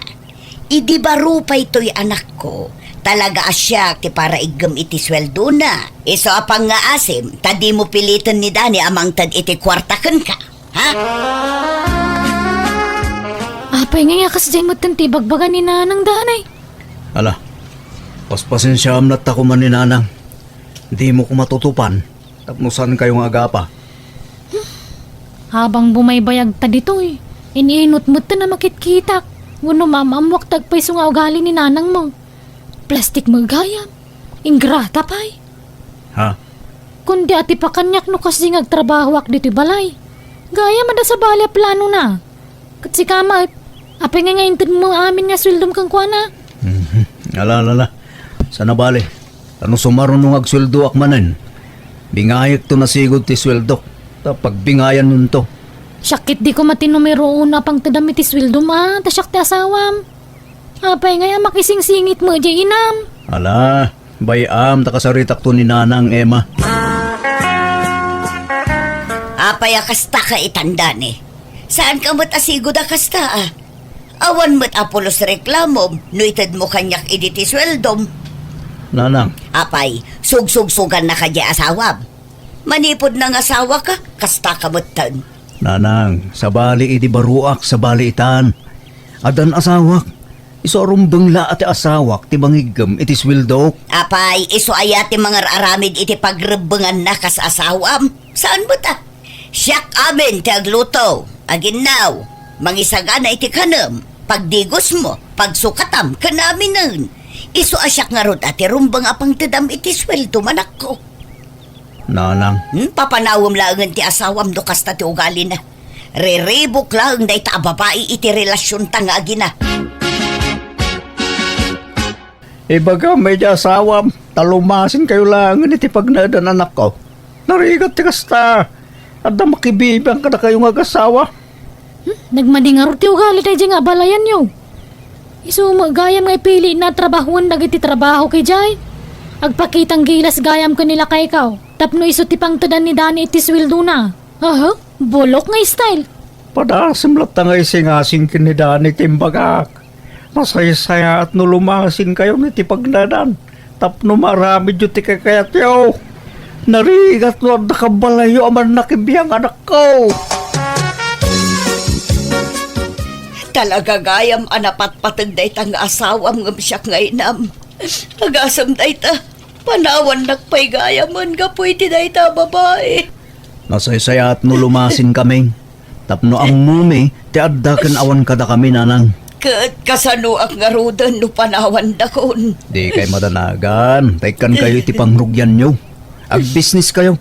idi baro pay toy anakko, talaga a siak ti paraiggem iti sueldona. Isu a pangngaasim, ta dimo piliten ni Dani a mangted iti kuarta kenka. Ha? Apay ngay a kasdiay metten ti ibagbaga ni Nanang, Danay? Ala, paspasensiaam latta koma ni Nanang. Dimo koma tutupan tapno saankayo nga agapa. Habang bumaybayagta ditoy, in-inut metten a makitkitak wenno maam-ammoak ti agpayso nga ugali ni Nanangmo. Plastik met gayam. Ingrata pay. Ha? Kundi atipa kaniak no kasdi nga agtrabahoak ditoy balay. Gayam adda sabali a planona. Ket sika met, apay ngay nga intedmo amin nga sueldom kenkuana? Mhm. Ala, ala, ala. Saan a bale. Ta no sumaruno nga agsueldoak manen, bingayekto nasigud ti sueldok. Ta pagbingayannonto. Siak ket di koma ti numero uno a pangtedam iti sueldom a, ta siak ti asawam. Apay ngay a makisingsingit met diay inam? Ala, bay-am ta kasaritakto ni Nanang, Emma. Apay a kasta ka itan, Dani? Saanka met a sigud a kasta, a? Awan met a pulos reklamom no itedmo kaniak idi ti sueldom. Nanang. Apay, sugsugsugannaka diay asawam. Manipud nangasawaka, kastaka metten. Nanang, sabali idi baruak, sabali itan. Addan asawak. Isu a rumbeng la a ti asawak ti mangiggem iti sueldok. Apay, isu aya ti mangar-aramid iti pagrebbenganna kas asawam? Saan met a? Siak amin ti agluto, aginnaw, mangisagana iti kanem, pagdigosmo, pagsukatam, ken aminen. Isu a siak ngarud a ti rumbeng a pangtedam iti sueldom, anakko. Nanang. Hmm, papanawem laengen ti asawam no kasta ti ugalina. Riribuk laeng dayta a babai iti relasionta nga agina. Ibagam idiay asawam, ta lumasinkayo laengen iti pagnaedan, anakko. Narigat ti kasta. Adda makibibiang kadakayo nga agasawa. Hmm? Nagmadi ngarud ti ugali daydiay nga abalayanyo. Isu met gayam nga ipilina a trabahoen dagiti trabaho idiay. Agpakitang gilas gayam ken ni lakaykaw tapno isu ti pangtedan ni Dani iti sueldona. Aha, bulok nga style. Padasem latta nga isingasing ken ni Dani ti imbagak. Nasaysayaat no lumasinkayon iti pagnaedan tapno maaramidyo ti kakayatyo. Narigat no adda kabalayyo a mannakibiang, anakko. Talaga gayam a napatpateg dayta nga asawam ngem siak nga inam. Agasem dayta, panawannak pay gayamen gapu iti dayta a babai. Nasaysayaat no lumasinkami. Tapno ammomi ti adda ken awan kadakami, Nanang. Ket kasanoak ngaruden no panawandakon? Dikay madanagan, ta ikkankayo iti pangrugianyo. Agbisniskayo.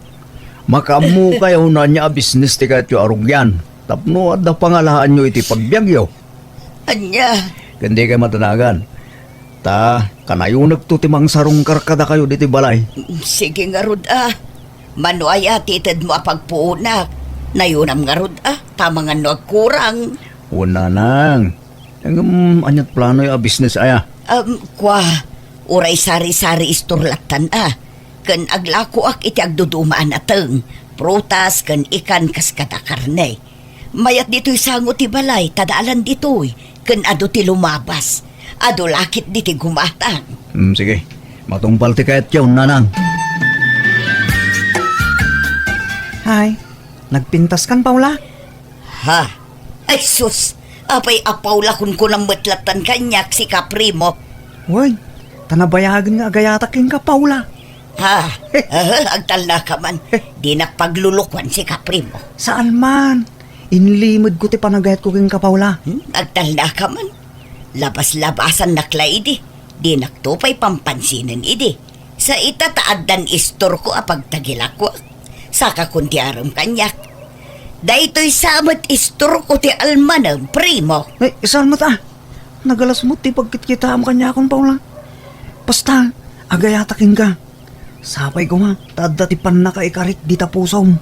Makaammokayo no ania a bisnis ti kayatyo a rugian. Tapno adda pangalaanyo iti pagbiagyo. Ania? Ken dikay madanagan. Ta, kanayonekto ti mangsarungkar kadakayo ditoy balay. Sige ngarud a. Mano aya ti itedmo a pagpuonak? Nayonam ngarud a, ta mangan no agkurang. Wen, Nanang. Ngem, aniat planoyo a bisnes aya? Um, kua, uray sari-sari istor lattan a. Ken aglakoak iti agduduma a nateng, prutas, ken ikan kas kada karne. Mayat ditoy sango ti balay, ta daalan ditoy, ken adu ti lumabas. Adu la ketdi ti gumatang. Hmm, sige. Matungpal ti kayatyo, Nanang. Hay, nagpintaskan, Paula? Ha? Ay sus! Apay a Paula kunkunam met lattan kaniak, sika, Primo? Wen, ta nabayagen nga agayatak kenka, Paula. Ha? Aha, agtalnaka man. Dinak paglulukuan, sika, Primo. Saan man. Inlimedko ti panagayatko kenka, Paula. Hmm? Agtalnaka man. Labas-labasannak la idi. Dinakto pay pampansinen idi. Sa ita ta addan istorko a pagtagilakoak. Saka kuntiarem kaniak. Daytoy sa met istorko ti almanem, Primo. Ay, saan met a? Nagalas met ti pagkitkitaam kaniakon, Paula. Basta, agayatak kenka. Sapay koma, ta adda ti pannakaikarik dita pusom.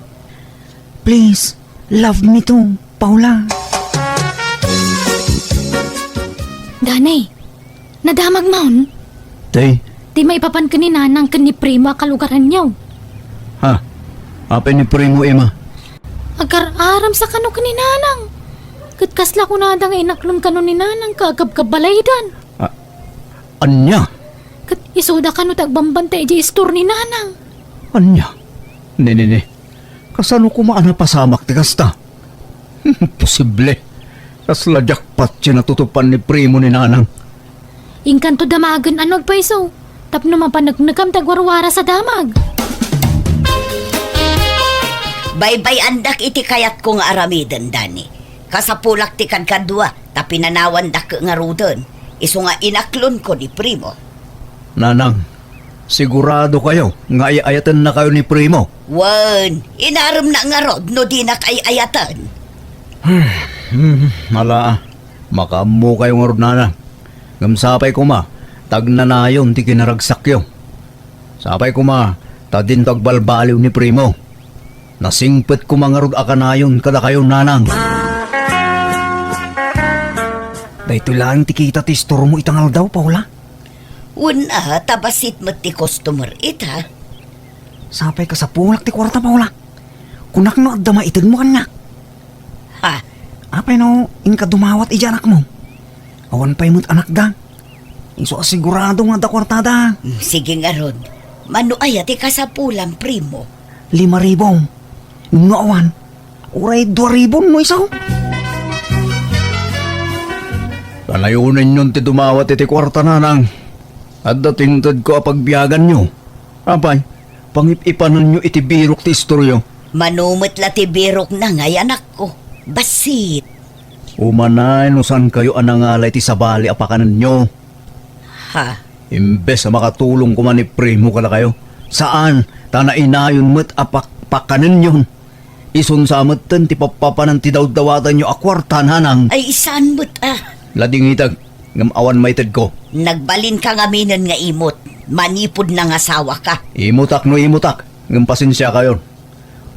Please, love me too, Paula. Danay, nadamagmon? Tay? Ti maipapan ken ni Nanang ken ni Primo a kalugaranyo. Ha? Apay ni Primo, Emma? Agar-aramsa kano ken ni Nanang. Ket kasla kunada nga inaklon kano ni Nanang ket agkabkabalaydan. A-, ania? Ket isuda kano ti agbambantay idiay istor ni Nanang. Ania? Ne, ne, ne. Kasano koma a napasamak ti kasta? Imposible. Kasla jackpot ti natutupan ni Primo ni Nanang. Inkanto damagen a no agpayso, tapno mapaneknekam ti agwarwaras a damag. Baybay-andak iti kayatko nga aramiden, Dani. Kasapulak ti kadkadua, ta pinanawandak ngaruden, isu nga inaklonko ni Primo. Nanang, Sigurado kayo nga ay-ayatennakayo ni Primo? Wen, inaremna ngarud no dinak ay-ayaten. Hmm, ala, makaammo kayo ngarud, Nanang. Ngem sapay koma, ta agnanayon ti kinaragsakyo. Sapay koma, ta dinto agbalbaliw ni Primo. Nasingpet koma ngarud a kanayon kadakayo, Nanang. Daytoy laeng ti kita ti istormo ita nga aldaw, Paula. Wen a, ta bassit met ti customer ita. Sapay kasapulak ti kuarta, Paula. Kunak no adda maitedmo kaniak. Ha? Apay no inka dumawat idiay anakmo? Awan pay met anakda. Isu a sigurado nga adda kuartada. Mm, sige ngarud. Mano aya ti kasapulam, Primo? Lima ribu. No awan, uray dua ribu no isu. Kanayonenyon ti dumawat iti kuarta, Nanang. Adda ti intedko a pagbiaganyo. Apay, pangip-ipanenyo iti birok ti istoryo. Mano met la ti birokna ngay anakko. Bassit. Umanay no saankayo a nangala iti sabali a pakanenyo. Ha? Imbes a makatulong koma ni Primo kadakayo, saan, ta nainayon met a pak-, pakanenyon. Isunsa metten ti pappapanan ti dawdawatanyo a kuarta, Nanang. Ay, saan met a? Ladingitek, ngem awan maitedko. Nagbalinka ngaminen nga imot. Manipud nangasawaka. Imutak no imutak, ngem pasensiakayon.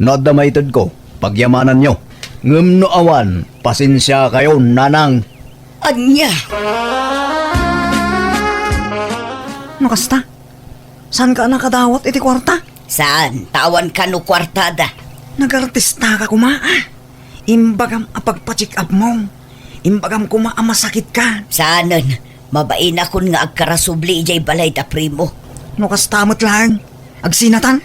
No adda maitedko, pagyamananyo. Ngem no awan, pasensiakayon, Nanang. Ania? No kasta, saanka a nakadawat iti kuarta? Saan, ta awan kano kuartada. Nagartistaka koma, a. Imbagam a pagpa-check-upmo. Imbagam koma a masakitka. Saanen, mabainakon nga agkarasubli idiay balay da Primo. No kasta met laeng, agsinatan?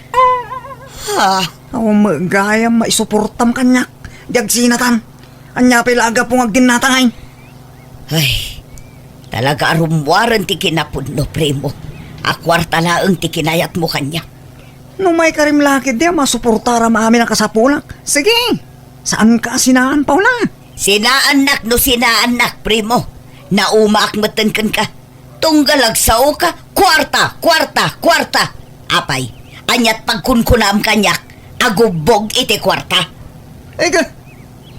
Ha? Awan met gayam maisuportam kaniak, di agsinatan. Ania pay la a gapu nga agdinnata ngay? Ay, talaga a rummuaren ti kinapudno, Primo. A kuarta laeng ti kinayatmo kaniak. No maikarim la ketdi a masuportaram amin a kasapulak, sige. Saanka a sinaan, Paula? Sinaannak no sinaannak, Primo. Naumaak metten kenka. Tunggal agsaoka, kuarta, kuarta, kuarta. Apay, aniat pagkunkunam kaniak? Agubbog iti kuarta. Ega,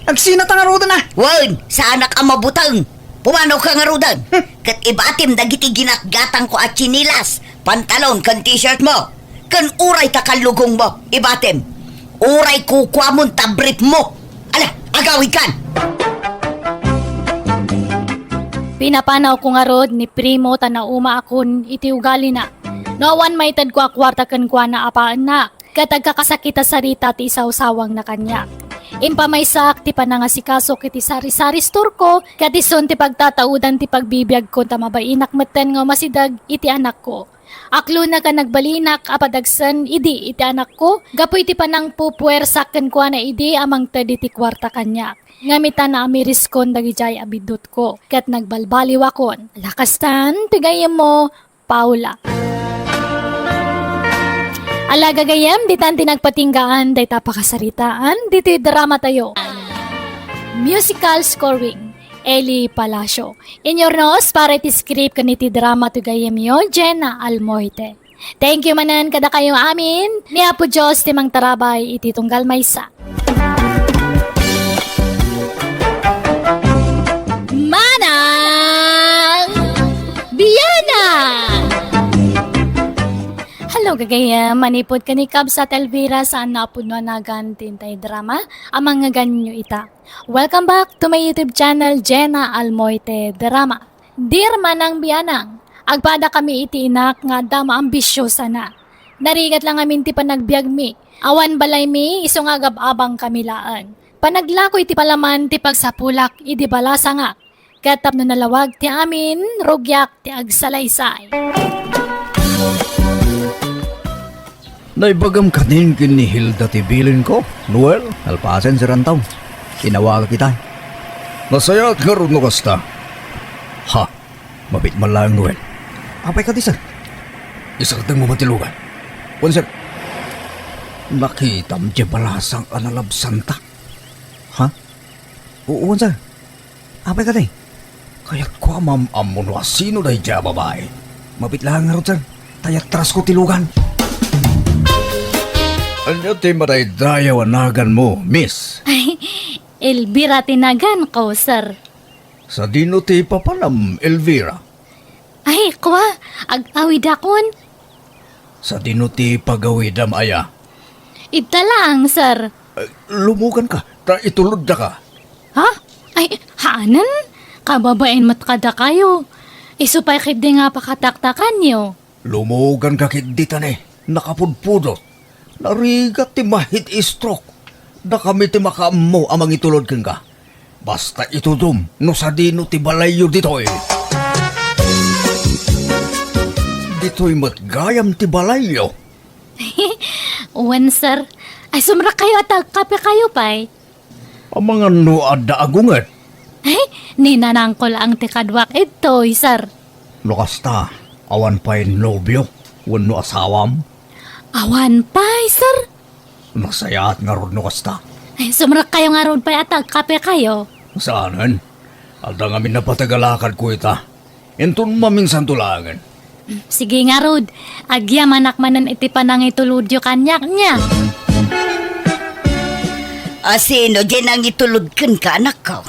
agsinata ngaruden a. Wen, saanak a mabuteng. Pumanawka ngaruden. Hmm. Ket ibatim dagiti ginatgatangko a tsinilas, pantalon, ken t-shirt mo. Ken uray ta kallugongmo, ibatim. Uray kukuamon ta brief mo. Ala, agawidkan! Pinapanawko ngarud ni Primo ta naumaakon iti ugalina. No awan maitedko a kuarta kenkuana a paannak, ket agkakasakit a sarita ti isawsawangna kaniak. Impamaysaak ti panangasikasok iti sari-sari store-ko, ket isun ti pagtataudan ti pagbibiagko ta mabainak metten nga umasideg iti anakko. Aklona ken nagbalinak a padagsen idi iti anakko gapu iti panangpupuersak kenkuana idi a mangted iti kuarta kaniak. Ngem ita naamiriskon dagidiay a biddutko, ket nagbalbaliwakon. Lakastan ti gayyemmo, Paula. Ala gagayyem, ditan ti nagpatinggaan dayta pakasaritaan ditoy dramatayo. Musical scoring, Eli Palacio. Inyurnos para iti script ken iti drama ti gayyemyo, Jenna Almoite. Thank you manen kadakayo amin. Ni Apo Dios ti mangtarabay iti tunggal maysa. Manang Biana! Hello, gagayyem. Manipud ken ni Kabsat Elvira saan nga apudno a nagan ti intay drama a mangngeganyo ita. Welcome back to my YouTube channel, Jenna Almoite Drama. Dear Manang Bianang, agpadakami iti inak nga adda maambisiosana. Narigat la ngamin ti panagbiagmi. Awan balaymi, isu nga agab-abangkami laeng. Panaglako iti palaman ti pagsapulak idi balasangak. Ket tapno nalawag ti amin, rugiak ti agsalaysay. Naibagam kanin ken ni Hilda ti bilinko, Noel, nalpasen ti rantaw. Inawagak ita. Nasayaat ngarud no kasta. Ha, mabit man laeng, Noel. Apay kadi, sir? Isardengmo man ti lugan. Wen, sir. Nakitam diay balasang a nalabsanta. Ha? Oo, wen, sir. Apay kadi? Kayatko a maam-ammo no asino daydiay a babai. Mabit laeng ngarud, sir. Tay atrasko ti lugan. Ania ti madaydayaw a naganmo, miss? Ay, Elvira ti naganko, sir. Sadino ti papanam, Elvira? Ay, kua, agawidakon. Sadino ti pagawidam aya? Ita laeng, sir. Ay, lumuganka, ta itulodda ka. Ha? Ay, haanen? Kababain met kadakayo. Isu pay ketdi nga pakataktakanyo. Lumuganka ketdi ta ne, nakapudpudot. Narigat ti ma-heat stroke. Dakami ti makaammo a mangitulod kenka. Basta itudom no sadino ti balayyo ditoy. Ditoy met gayam ti balayyo. Wen, sir. Ay, sumrekkayo ta agkapekayo pay. Amangan no adda agunget. Ay, ni nanangko laeng ti kaduak idtoy, sir. No kasta, awan pay nobio wenno asawam? Awan pay, sir. Nasayaat ngarud no kasta. Ay, sumrekkayo ngarud pay a ta agkapekayo. Saanen? Adda ngamin napateg a lakadko ita. Inton maminsanto laengen. Sige ngarud, agyamanak manen iti panangitulodyo kaniak nia. A, sino diay nangitulod kenka, anakko?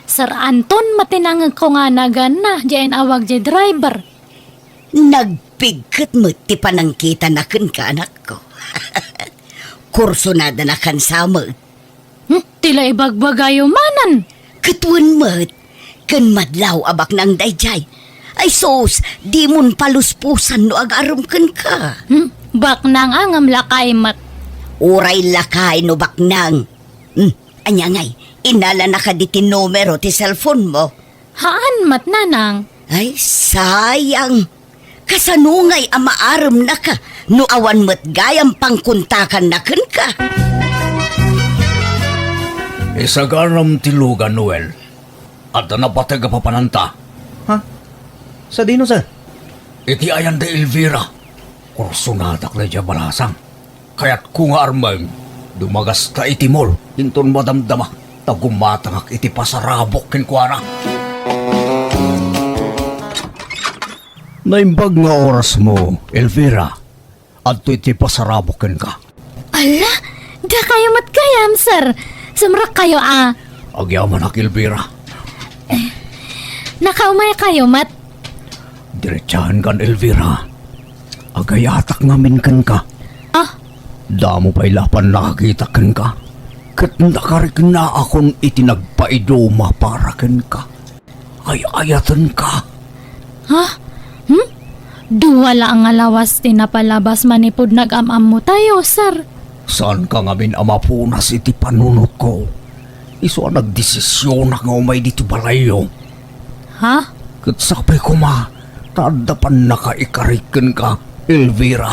Sir Anton, matinangegko nga naganna, diay inawag diay driver. Nagpigket met ti panangkitana kenka, anakko. Kursunadana kansa met. Hmm, ti la ibagbagayo manen. Ket wen met, ken madlaw a baknang daydiay. Ay sus, dimon paluspusan no agarem kenka. Hmm, baknang a ngem lakay met. Uray lakay no baknang. Hmm, ania ngay, innalanaka diti numero ti cellphone mo? Haan met, nanang. Ay, sayang. Kasano ngay a maaremnaka no awan met gayam pangkontakanna kenka? Isaganam ti lugan, Noel. Adda napateg a papananta. Ha? Sadino, sir? Iti ayan da Elvira. Kursunadak daydiay a balasang. Kayatko nga armen, dumagasta iti mall, inton madamdama, ta gumatangak iti pasarabok kenkuana. Naimbag nga orasmo, Elvira. Adtoy ti pasarabok kenka. Ala, dakayo met gayam, sir. Sumrekkayo a. Agyamanak, Elvira. Nakaumaykayo met. Diretsaenkan, Elvira. Agayatak ngamin kenka. Ah? Damo pay la a pannakakitak kenka. Ket nakariknaakon iti nagpaiduma para kenka. Ay-ayatenka. Ha? Hmm? Dua la nga lawas ti napalabas manipud nag-am-ammotayo, sir. Saanka ngamin a mapunas iti panunotko. Isu a nagdesisionak nga umay ditoy balayyo. Ha? Ket sapay koma, ta adda pannakaikarik kenka, Elvira.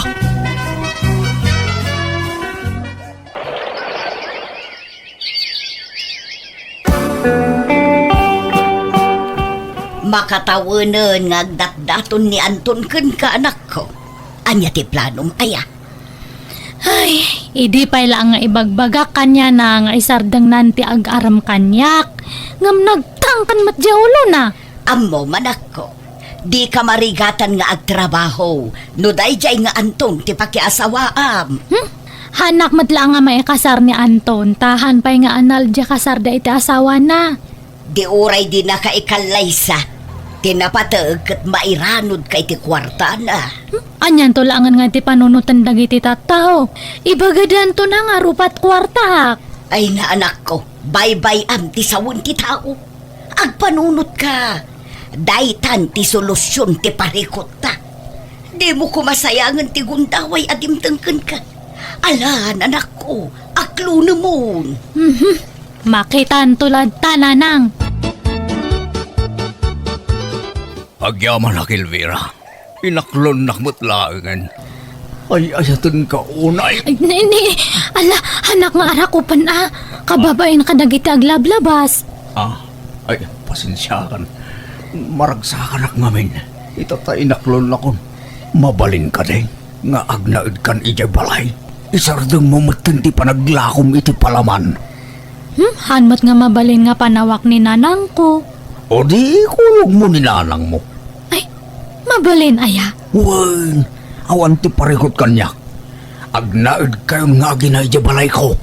Makatawenen nga agdatdaton ni Anton kenka, anakko. Ania ti planom, aya? Ay, idi pay la nga ibagbagak kaniana nga isardengnan ti agarem kaniak, ngem nagtangken met diay ulona. Ammom, anakko, dika marigatan nga agtrabaho no daydiay nga Anton ti pakiasawaam. Hmm? Haanak met la nga maikasar ni Anton, ta haan pay nga anal diay kasarda iti asawana. Di uray dinaka ikallaysa, ti napateg ket mairanudka iti kuartana. Hmm? Anianto laengen nga ti panunoten dagiti tattao? Ibagadanto na nga rupat kuartaak. Ay, nga anakko, baybay-am ti sawen ti tao. Agpanunotka. Daytan ti solusion ti parikutta. Dimo koma sayangen ti gundaway a dimteng kenka. Alan, anakko, aklonemon. Mhm. Makitanto latta, nanang. Agyamanak, Elvira. Inaklonnak met laengen. Ay-ayatenka unay. Ay, ni, ni, ala, haanak nga arakupen a. Kababain kadagiti aglablabas. Ah, ay, pasensiakan. Maragsakanak ngamin. Ita ta inaklonnakon. Mabalin kadi nga agnaedkan idiay balay? Isardengmo metten ti panaglakom iti palaman. Hmm, haan met nga mabalin nga panawak ni nanangko. O di ikulogmo ni nanangmo. Ay, mabalin aya? Wen, awan ti parikut kaniak. Agnaedkayon nga agina idiay balayko.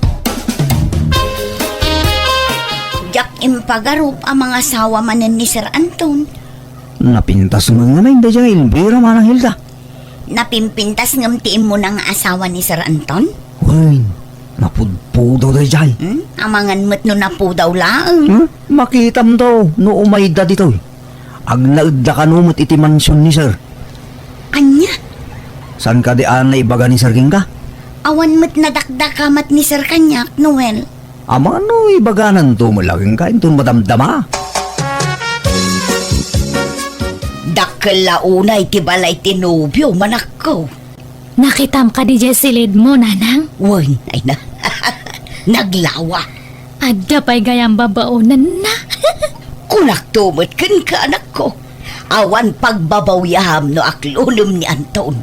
Diak impagarup a mangasawa manen ni Sir Anton. Napintas met ngamin daydiay nga Elvira, Manang Hilda. Napimpintas ngem ti immuna nga asawa ni Sir Anton? Wen, napudpudaw daydiay. Hmm? Amangan met no napudaw laeng. Hmm? Makitamto no umayda ditoy. Agnaedda kano met iti mansion ni Sir. Ania? Saan kadi a naibaga ni Sir kenka? Awan met nadakdakamat ni Sir kaniak, Noel. Amangan no ibagananto met la kenka inton madamdama. Dakkel la unay ti balay ti nobio, manakko. Nakitam kadi diay silidmo, nanang? Wen, ay na. Naglawa. Adda pay gayam babaonenna. Kunakto met kenka, anakko. Awan pagbabawiam no aklonem ni Anton.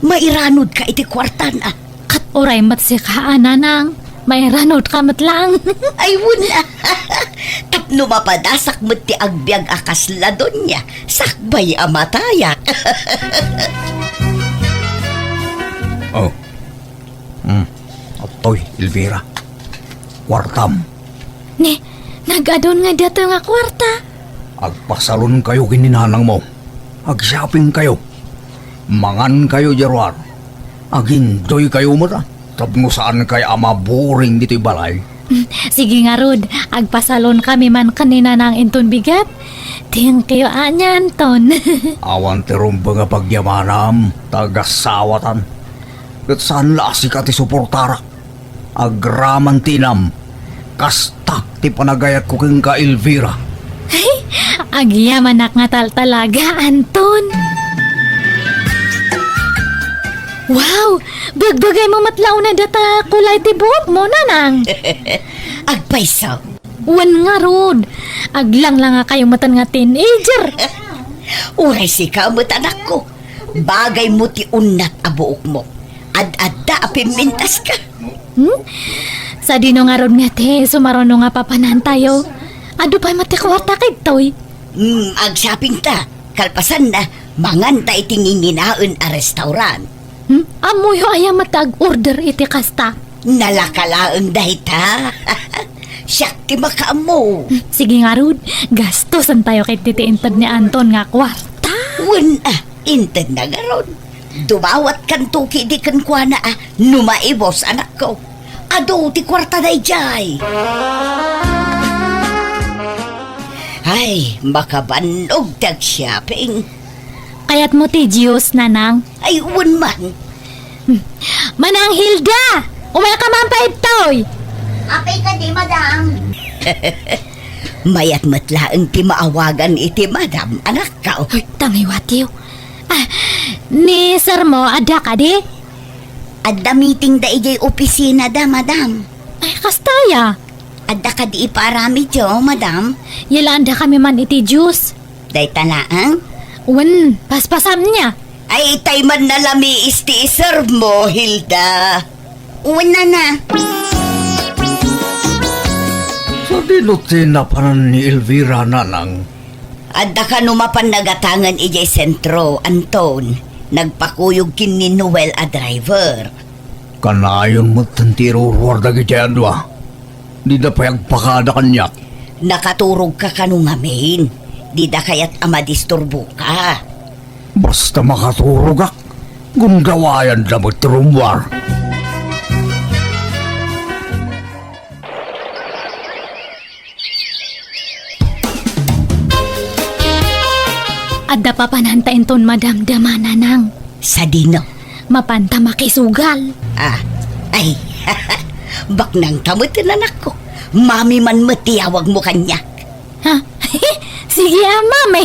Mairanodka iti kuartana. Ket uray met sika a, nanang, mairanodka met laeng. Ay, wen. Tapno mapadasak met ti agbiag a kasla donia, sakbay a matayak. Oh. Hmm. Adtoy, Elvira. Kuartam. Ne, nag-adun nga datoy nga kuarta. Agpasalonkayo ken ni nanangmo. Ag-shoppingkayo. Mangankayo diay ruar. Ag-enjoykayo met, a, tapno saankayo a maboring ditoy balay. Sige ngarud, agpasalonkami man ken ni nanang inton bigat. Thank you, ania, Anton. Awan ti rumbeng a pagyamanam, ta agasawatan. Ket saan la a sika ti suportarak. Agraman ti inam. Kasta ti panagayatko kenka, Elvira. Ay, agyamanak nga taltalaga, Anton. Wow! Bagbagaymo met la unay data kulay ti buokmo, nanang. Agpayso. Wen ngarud, aglanglangayo metten nga teenager. Uray sika met, anakko. Bagaymo ti unnat a buokmo. Ad-adda a pimmintaska. Hmm? Sadino ngarud nga ti sumaruno nga papanantayo? Adu pay met ti kuarta kadtoy? Hmm, agshoppingta. Kalpasanna, manganta iti nginginaen a restaurant. Hmm? Ammoyo aya met ti ag-order iti kasta? Nalaka laeng dayta. Siak ti makaammo. Hmm, sige ngarud, gastosantayo ketdi ti inted ni Anton nga kuarta. Wen, a, intedna ngarud. Dumawatkanto ketdi kenkuana a no maibus, anakko. Adu ti kuarta daydiay. Ay, makabannog ti agshopping. Kayatmo ti juice, nanang? Ay, wen man. Hmm. Manang Hilda! Umayka man pay ditoy! Apay kadi, madam? Mayat met laeng ti maawagan iti madam, anakko. Hoy, tangiwatiyo. Ah, ni sirmo, adda kadi? Adda meetingda idiay opisinada, madam. Ay, kasta aya? Adda kadi ipaaramidyo, madam? Yalaandakami man iti juice. Dayta laeng? Wen, paspasamna. Ay, itay man nalamiis ti iservemo, Hilda. Wen, nana. Sadino ti napanan ni Elvira, nanang? Adda kano mapan nagatangen idiay sentro, Anton. Nagpakuyog ken ni Noel a driver. Kanayon metten ti iruruar dagiti adua. Dida pay agpakada kaniak. Nakaturogka kano ngamin? Dida kayat a madisturboka? Basta makaturogak, gundawayanda met ti rummuar. Adda papananta inton madamdama, nanang. Sadino? Mapanta makisugal. Ah, ay, baknangta met, anakko. Mami man met ti awagmo kaniak. Ha? Sige, a, mami.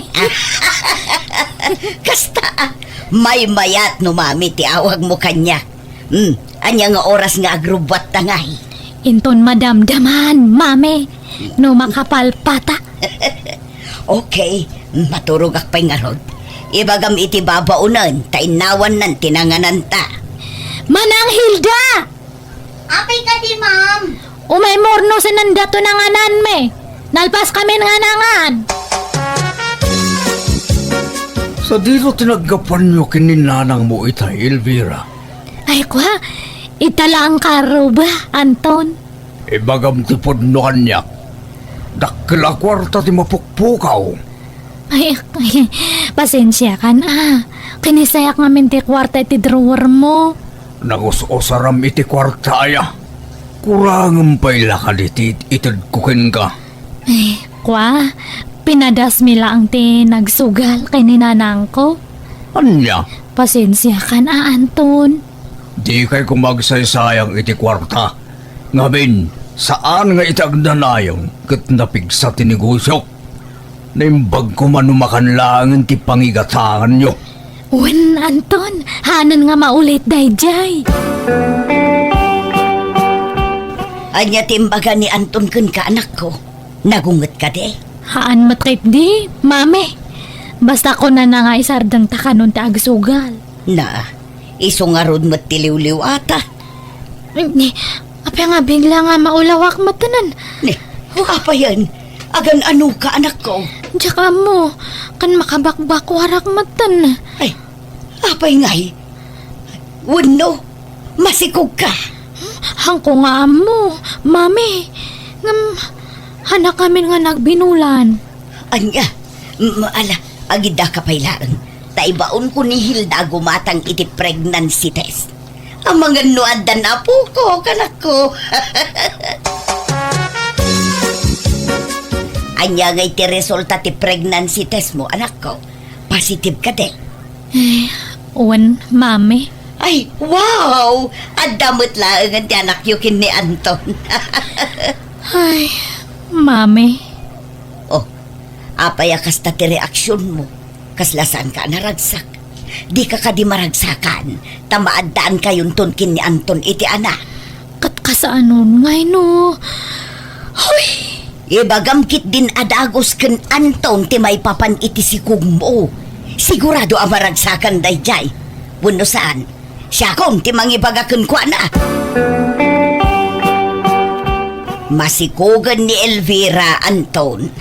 Kasta, a, maymayat no mami ti awagmo kaniak. Hmm, ania nga oras nga agrubbuatta ngay? Inton madamdaman, mami, no makapalpata. Okay, maturogak pay ngarud. Ibagam iti babaonen, ta innawannan ti nangananta. Manang Hilda! Apay kadi, ma'am? Umay murno sa nandato nangananmi. Nalpas kami nga nangan. Adino ti naggapuanyo ken ni nanangmo itay, Elvira? Ay, kua, ita laeng karuba, Anton. Ibagam ti pudno kaniak. Dakkel a kuarta ti mapukpukaw. Ay, pasensiakan a. Kinisayak ngamin ti kuarta iti drawer mo. Nangus-usaram iti kuarta aya. Kurangem pay la kaditi itedko kenka. Eh, kua, pinadasmi laeng ti nagsugal ken ni nanangko. Ania? Pasensiakan a, Anton. Dikay koma agsaysayang iti kuarta. Ngamin, saan nga iti agnanayon ket napigsa ti negosyok. Naimbag koma no makan laengen ti pangigatanganyo. Wen, Anton, hanen nga maulit daydiay. Ania ti imbaga ni Anton kenka, anakko? Nagunget kadi? Haan met ketdi, Mami. Basta kunana nga isardengta kanon ti agsugal. Na, isu ngarud met ti liwliwata. Ni, apay nga bigla nga maulawak metten? Ni, apayen? Agan-anoka, anakko? Diak ammo, ken makabakbakuarak metten. Ay, apay ngay? Wenno, masikogka? Haanko nga ammo, Mami. Ngem, hanak amin nga nagbinulan. Ania? M-, ala, agidaka pay laeng. Ta ibaonko ni Hilda a gumatang iti pregnancy test. Amangan no addan apoko, kanakko. Ania ngay ti resulta ti pregnancy test mo, anakko? Positive kadi? Eh, wen, Mami. Ay, wow! Adda met laengen ti anakyo ken ni Anton. Ay, Mami. Oh, apay a kasta ti reaksionmo? Kasla saanka a naragsak? Dika kadi maragsakan, ta maaddaankayon ton ken ni Anton iti anak. Ket kasanon ngay no? Hoy! Ibagam ketdin a dagus ken Anton ti maipapan iti sikogmo. Sigurado a maragsakan daydiay. Wenno saan, siakon ti mangibaga kenkuana. Masikogen ni Elvira, Anton.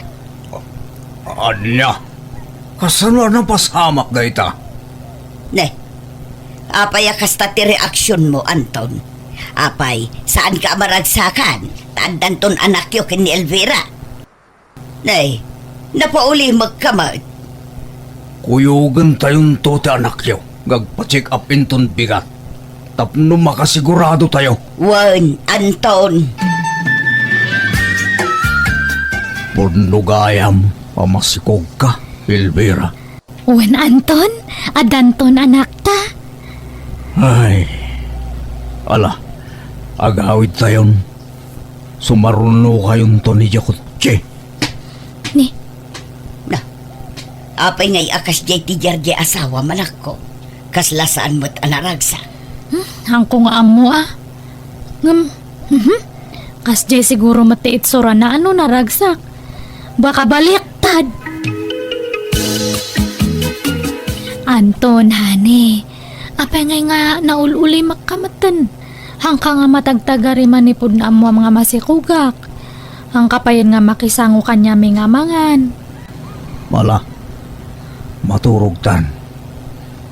Ania? Kasano a napasamak dayta? Ne, apay a kasta ti reaksionmo, Anton? Apay, saanka a maragsakan? Ta addanton anakyo ken ni Elvira. Ne, napaulimekka met. Kuyogentayonto ti anakyo nga agpa-check up inton bigat. Tapno makasigurado tayo. Wen, Anton. Pudno gayam a masikogka, Elvira. Wen, Anton, addanton anakta. Ay, ala, agawidtayon. Sumarunokayonton idiay kotse. Ni? Na, apay ngay a kasdiay ti diardiay asawam, anakko? Kasla saan met a naragsak? Hmm, haanko nga ammo a. Ngem, mhm. Kasdiay siguro met ti itsurana a no naragsak. Baka baliktad. Anton, honey, apay ngay nga naul-ulimekka metten? Haanka nga matagtagari manipud naammoam nga masikogak. Haanka payen nga makisango kaniami nga mangan. Ala, maturogtan.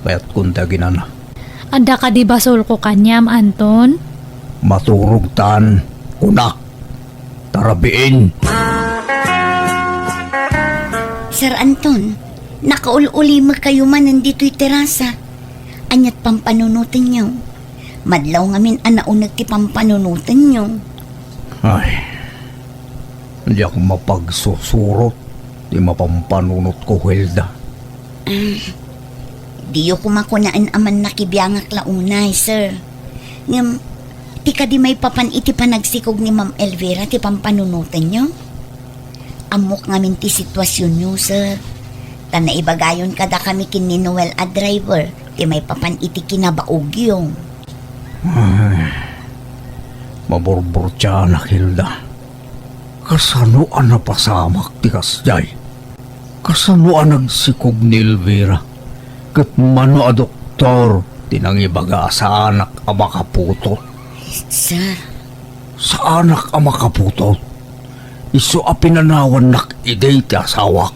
Kayatkon ti aginana. Adda kadi basolko kaniam, Anton? Maturogtan, kunak. Tarabiin. Sir Anton, nakaul-ulimekkayo manen ditoy terasa. Aniat pampanunotenyo? Madlaw ngamin a nauneg ti pampanunotenyo. Ay, diak mapagsusurot ti mapampanunotko, Hilda. Ah, diyo koma kunaen a mannakibiangak la unay, sir. Ngem, ti kadi maipapan iti panagsikog ni Ma'am Elvira ti pampanunotenyo? Ammok ngamin ti situasionyo, sir. Ta naibagayon kadakami ken ni Noel a driver ti maipapan iti kinabaogyo. Ay, maburburtianak, Hilda. Kasano a napasamak ti kasdiay? Kasano a nagsikog ni Elvira? Ket mano a doktor ti nangibaga a saanak a makaputot? Sir. Saanak a makaputot? Isu a pinanawannak idi ti asawak.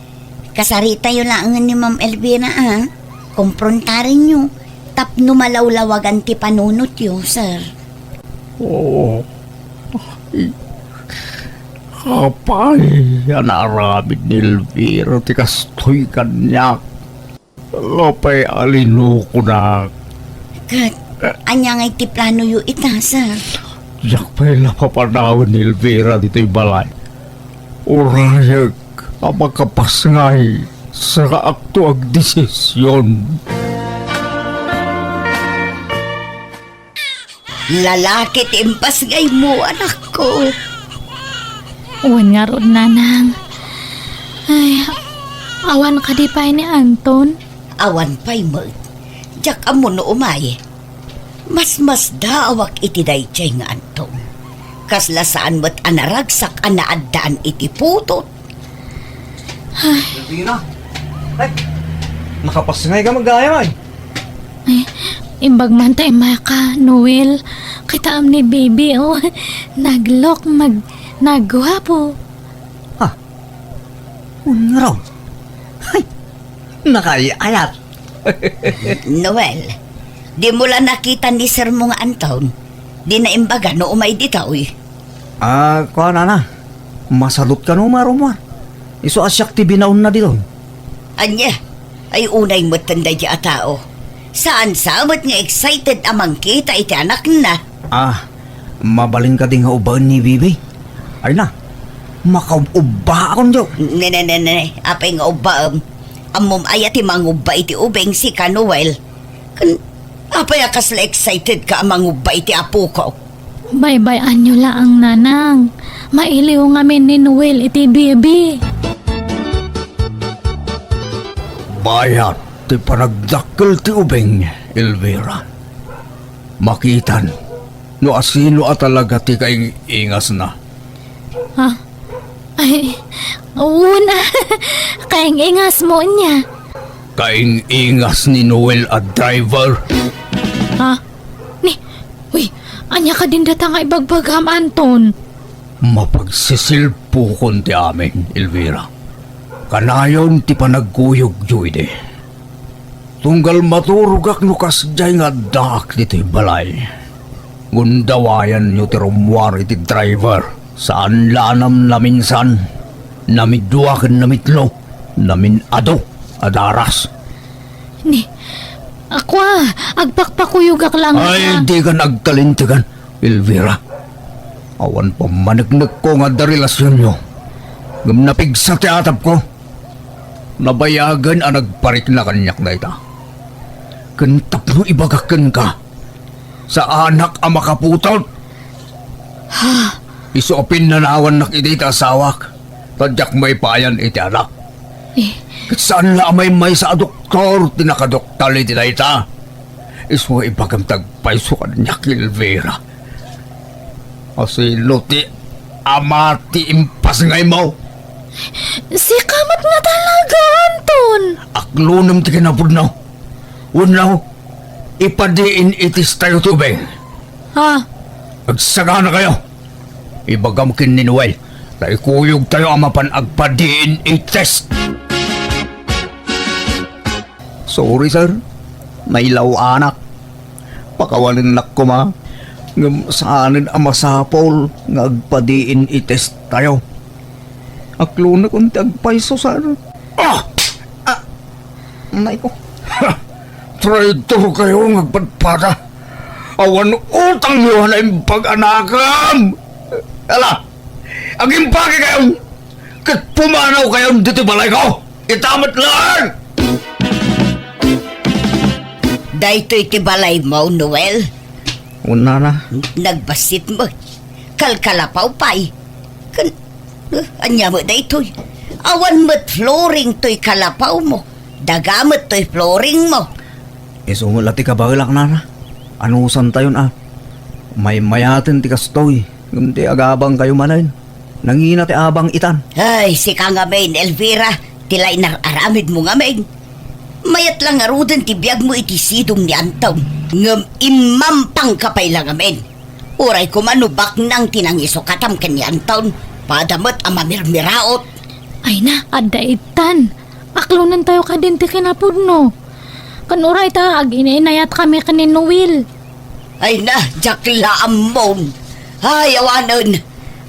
Kasaritayo laengen ni Ma'am Elvira, a. Komprontarenyo tapno malawlawagan ti panunotyo, sir. Oo. Ay, apay a naaramid ni Elvira ti kastoy kaniak? Apay a linukonak? Ket ania ngay ti planoyo ita, sir? Diak pay la papanawen ni Elvira ditoy balay. Urayek a makapasngay saka agto agdesision. Lalaki ti impasngaymo, anakko. Wen ngarud, nanang. Ay, awan kadi pay ni Anton? Awan pay met. Diak ammo no umay. Masmasdaawak iti daydiay nga Anton. Kasla saan met a naragsak a naaddaan iti putot. Ay. Elvira? Ay, nakapasngay ka, maggayam ay. Ay, imbag man ta immay ka, Noel. Kitaem ni Baby, oh. Naglook, mag-, nagguapo. Ha? Unraw? Ay, nakaay-ayat. Noel, dimo la nakita ni sir mo nga Anton? Dina imbaga no umay ditoy? Ah, kuan, nana. Masadut kano, Marumar. Isu a siak ti binaonna ditoy. Ania? Ay, unay metten daydi a tao. Saan sa met nga excited a mangkita iti anakna? Ah, mabalin kadi nga ubbaen ni Bibi? Ay na, makaub-ubbaakon diyo. Ne, ne, ne, ne. Apay nga ubbaem? Ammom aya ti mangubba iti ubing, sika, Noel? Ken apay a kasla excited ka a mangubba iti apoko? Baybay-anyo laeng, nanang. Mailiw ngamin ni Noel iti Bibi. Bayat ti panagdakkel ti ubing, Elvira. Makitan no asino a talaga ti kaing-ingasna. Ha? Ay, una. Kaing-ingas mo niya. Kaing-ingas ni Noel a driver. Ha? Ni, uy, ania kadin data nga ibagbagam, Anton? Mapagsisilpukon ti amin, Elvira. Kanayon ti panagkuyogyo idi. Tunggal maturogak no kasdiay nga addaak ditoy balay. Gundawayanyo ti rummuar iti driver. Saan la a namnaminsan, namidua ken namitlo, namin-adu a daras. Ni, akua, agpakpakuyogak lang. Ay, a- di kan agkalintegan, Elvira. Awan pammaneknekko nga adda relasionyo. Ngem napigsa ti atapko. Nabayagen a nagparikna kaniak dayta. Ken tapno ibagak kenka, saanak a makaputot. Ha? Isu a pinnanawannak iti iti asawak, ta diak maipayan iti anak. Eh. Ket saan la a maymaysa a doktor ti nakadoktal iti dayta. Isu nga ibagam ti agpayso kaniak, Elvira. Asino ti ama ti impasngaymo? Sika met nga talaga, Anton! Aklonem ti kinapudno. Wenno, ipa-D N A test tayo ti ubing. Ha? Agsaganakayo. Ibagam ken ni Noel, ta ikuyog tayo a mapan agpa-D N A test. Sorry, sir. Nailaw-anak. Pakawanennak koma. Ngem saanen a masapul nga agpa-D N A test tayo. Aklonekon ti agpayso, sir. Ah! Ah! Nay ko. Ha! Traitor kayo nga agpadpada. Awan utangyo a naimbag a nakam. Ala! Agimpake kayo! Ket pumanaw kayo ditoy balay ko! Ita met laeng! Daytoy ti balaymo, Noel? Unana. Nagbassit met. Kalkalapaw pay. Ken, eh, ania met daytoy? Awan met flooring toy kalapawmo. Daga met toy flooringmo. Isu met la ti kabaelak, nana. Anusantayon a maymayaten ti kastoy. Ngem ti agabangkayo manen, nangina ti abang itan. Ay, sika ngamin, Elvira, ti la inar-aramidmo ngamin. Mayat la ngaruden ti biagmo iti sidong ni Anton. Ngem immampangka pay la ngamin. Uray koma no baknang ti nangisukatam ken ni Anton, pada met a mamirmiraot. Ay na, adda itan. Aklonentayo kadin ti kinapudno. Ken uray ta, agin-inayat kami ken ni Noel. Ay na, diak la ammom. Ay, awanen.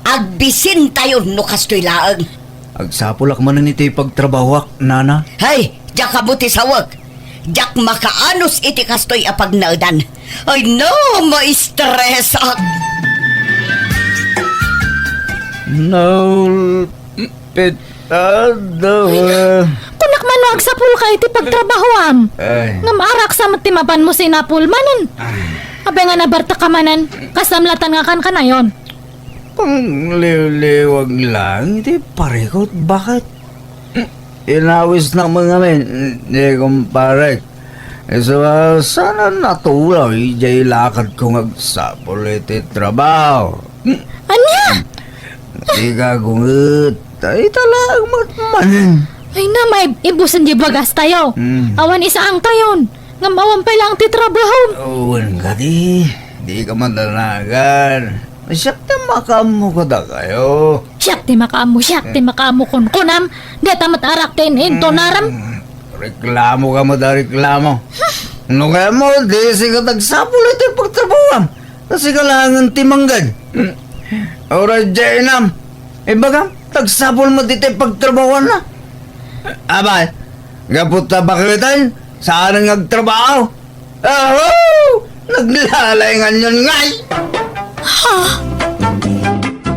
Agbisentayo no kastoy laeng. Agsapulak manen iti pagtrabahoak, nana. Hay, diak ammo ti sawek. Diak makaanus iti kastoy a pagnaedan. Ay no, maistresak. Naulpit. Adda. Kunak man no agsapulka iti pagtrabahoam. Ay. Ngem araksa met ti mapanmo sinapul manen. Ay. Abay nga nabartek ka manen, kastam latan nga kankanayon. Pangliwliwag lang iti parikut, bakit? Inawisnak met ngamin, ni kumparek. Isu a, saan a natulaw idiay lakadko nga agsapul iti trabaho. Ania? Dika gunget. Ay, talaga met manen. Ay na, maibusen di bagastayo. Hmm. Awan isaangtayon. Ngem awan pay laeng ti trabaho. Wen kadi, dika madanagan. Siak ti makaammo kadakayo. Siak ti makaammo, siak ti makaammo kunkunam. Deta met arak ti in-intunaram. Hmm, reklamo ka met a reklamo. No kayatmo, di sika ti agsapul iti pagtrabahoam. Ta sika laengen ti mangged. Uray diay inam. Ibagam, ti agsapul met iti pagtrabahoanna. Abay, gapu ta baketen, saanen nga agtrabaho. Aho! Naglalainganyon ngay! Ha?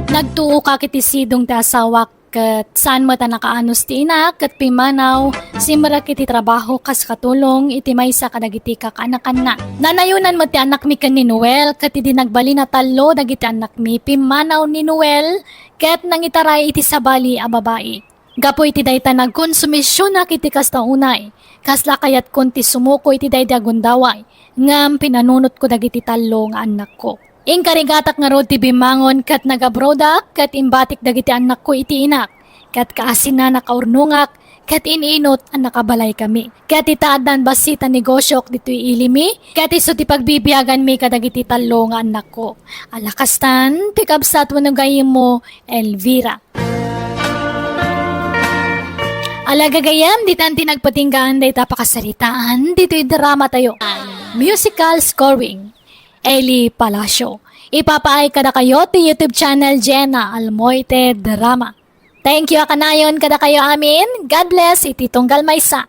Nagtuokak iti sidong ti asawak, ket saan met a nakaanus ti inak, ket pimmanaw, simrek iti trabaho kas katulong iti maysa kadagiti kakaanakanna. Nanayonan met ti anakmi ken ni Noel, ket idi nagbalin a tallo dagiti anakmi, pimmanaw ni Noel, ket nangitaray iti sabali a babai. Gapu iti dayta, nagkonsumisionak iti kasta unay. Kasla kayatkon ti sumuko iti daydi a gundaway, ngem pinanunotko dagiti tallo nga annakko. Inkarigatak ngarud ti bimmangon ket nag-abroadak ket imbatik dagiti annakko iti inak. Ket kaasinna nakaurnongak ket in-inut a nakabalaykami. Ket ita addan bassit a negosiok ditoy ilimi, ket isu ti pagbibiaganmi kadagiti tallo nga annakko. Ala kastan, ti kabsat wenno gayyemmo, Elvira. Ala gagayyem, ditan ti nagpatinggaan dayta pakasaritaan ditoy drama tayo. Musical scoring, Eli Palacio. Ipapaay kadakayo ti YouTube channel Jenna Almoite Drama. Thank you a kanayon kadakayo amin. God bless iti tunggal maysa.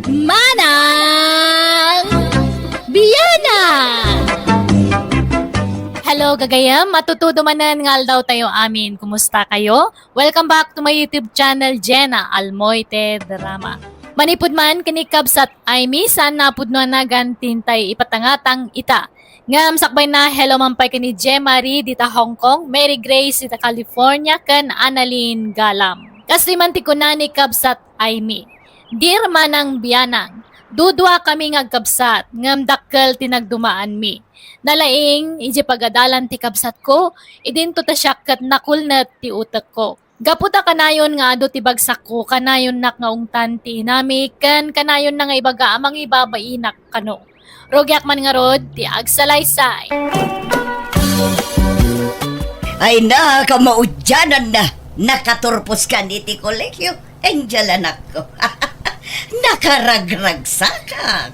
Manang Biana! Hello, gagayem. Matutudo manen nga aldaw tayo amin. Kumusta kayo? Welcome back to my YouTube channel, Jenna Almoite Drama. Manipud man ken ni Kabsat Aimee, saan napudno a nagan ti intay ipatangatang ita. Ngem sakbayna, hello man pay ken ni Jemarie dita Hong Kong, Mary Grace dita California, ken Annalyn Galam. Kastoy man ti kuna ni Kabsat Aimee, "Dear Manang Bianang, dudua kami nga agkabsat, ngem dakkel ti nagdumaanmi. Nalaing, idiay pagadalan ti kabsatko, idinto ta siak ket nakulnet ti utekko. Gapu ta kanayon nga adu ti bagsakko, kanayonnak nga ungtan ti inami, ken kanayonna nga ibaga a mangibabainak kano. Rugiak man ngarud ti agsalaysay." Ay na, kamaudiananna, nakaturpos kan iti kolegio. Angel, anakko. Nakaragragsakak.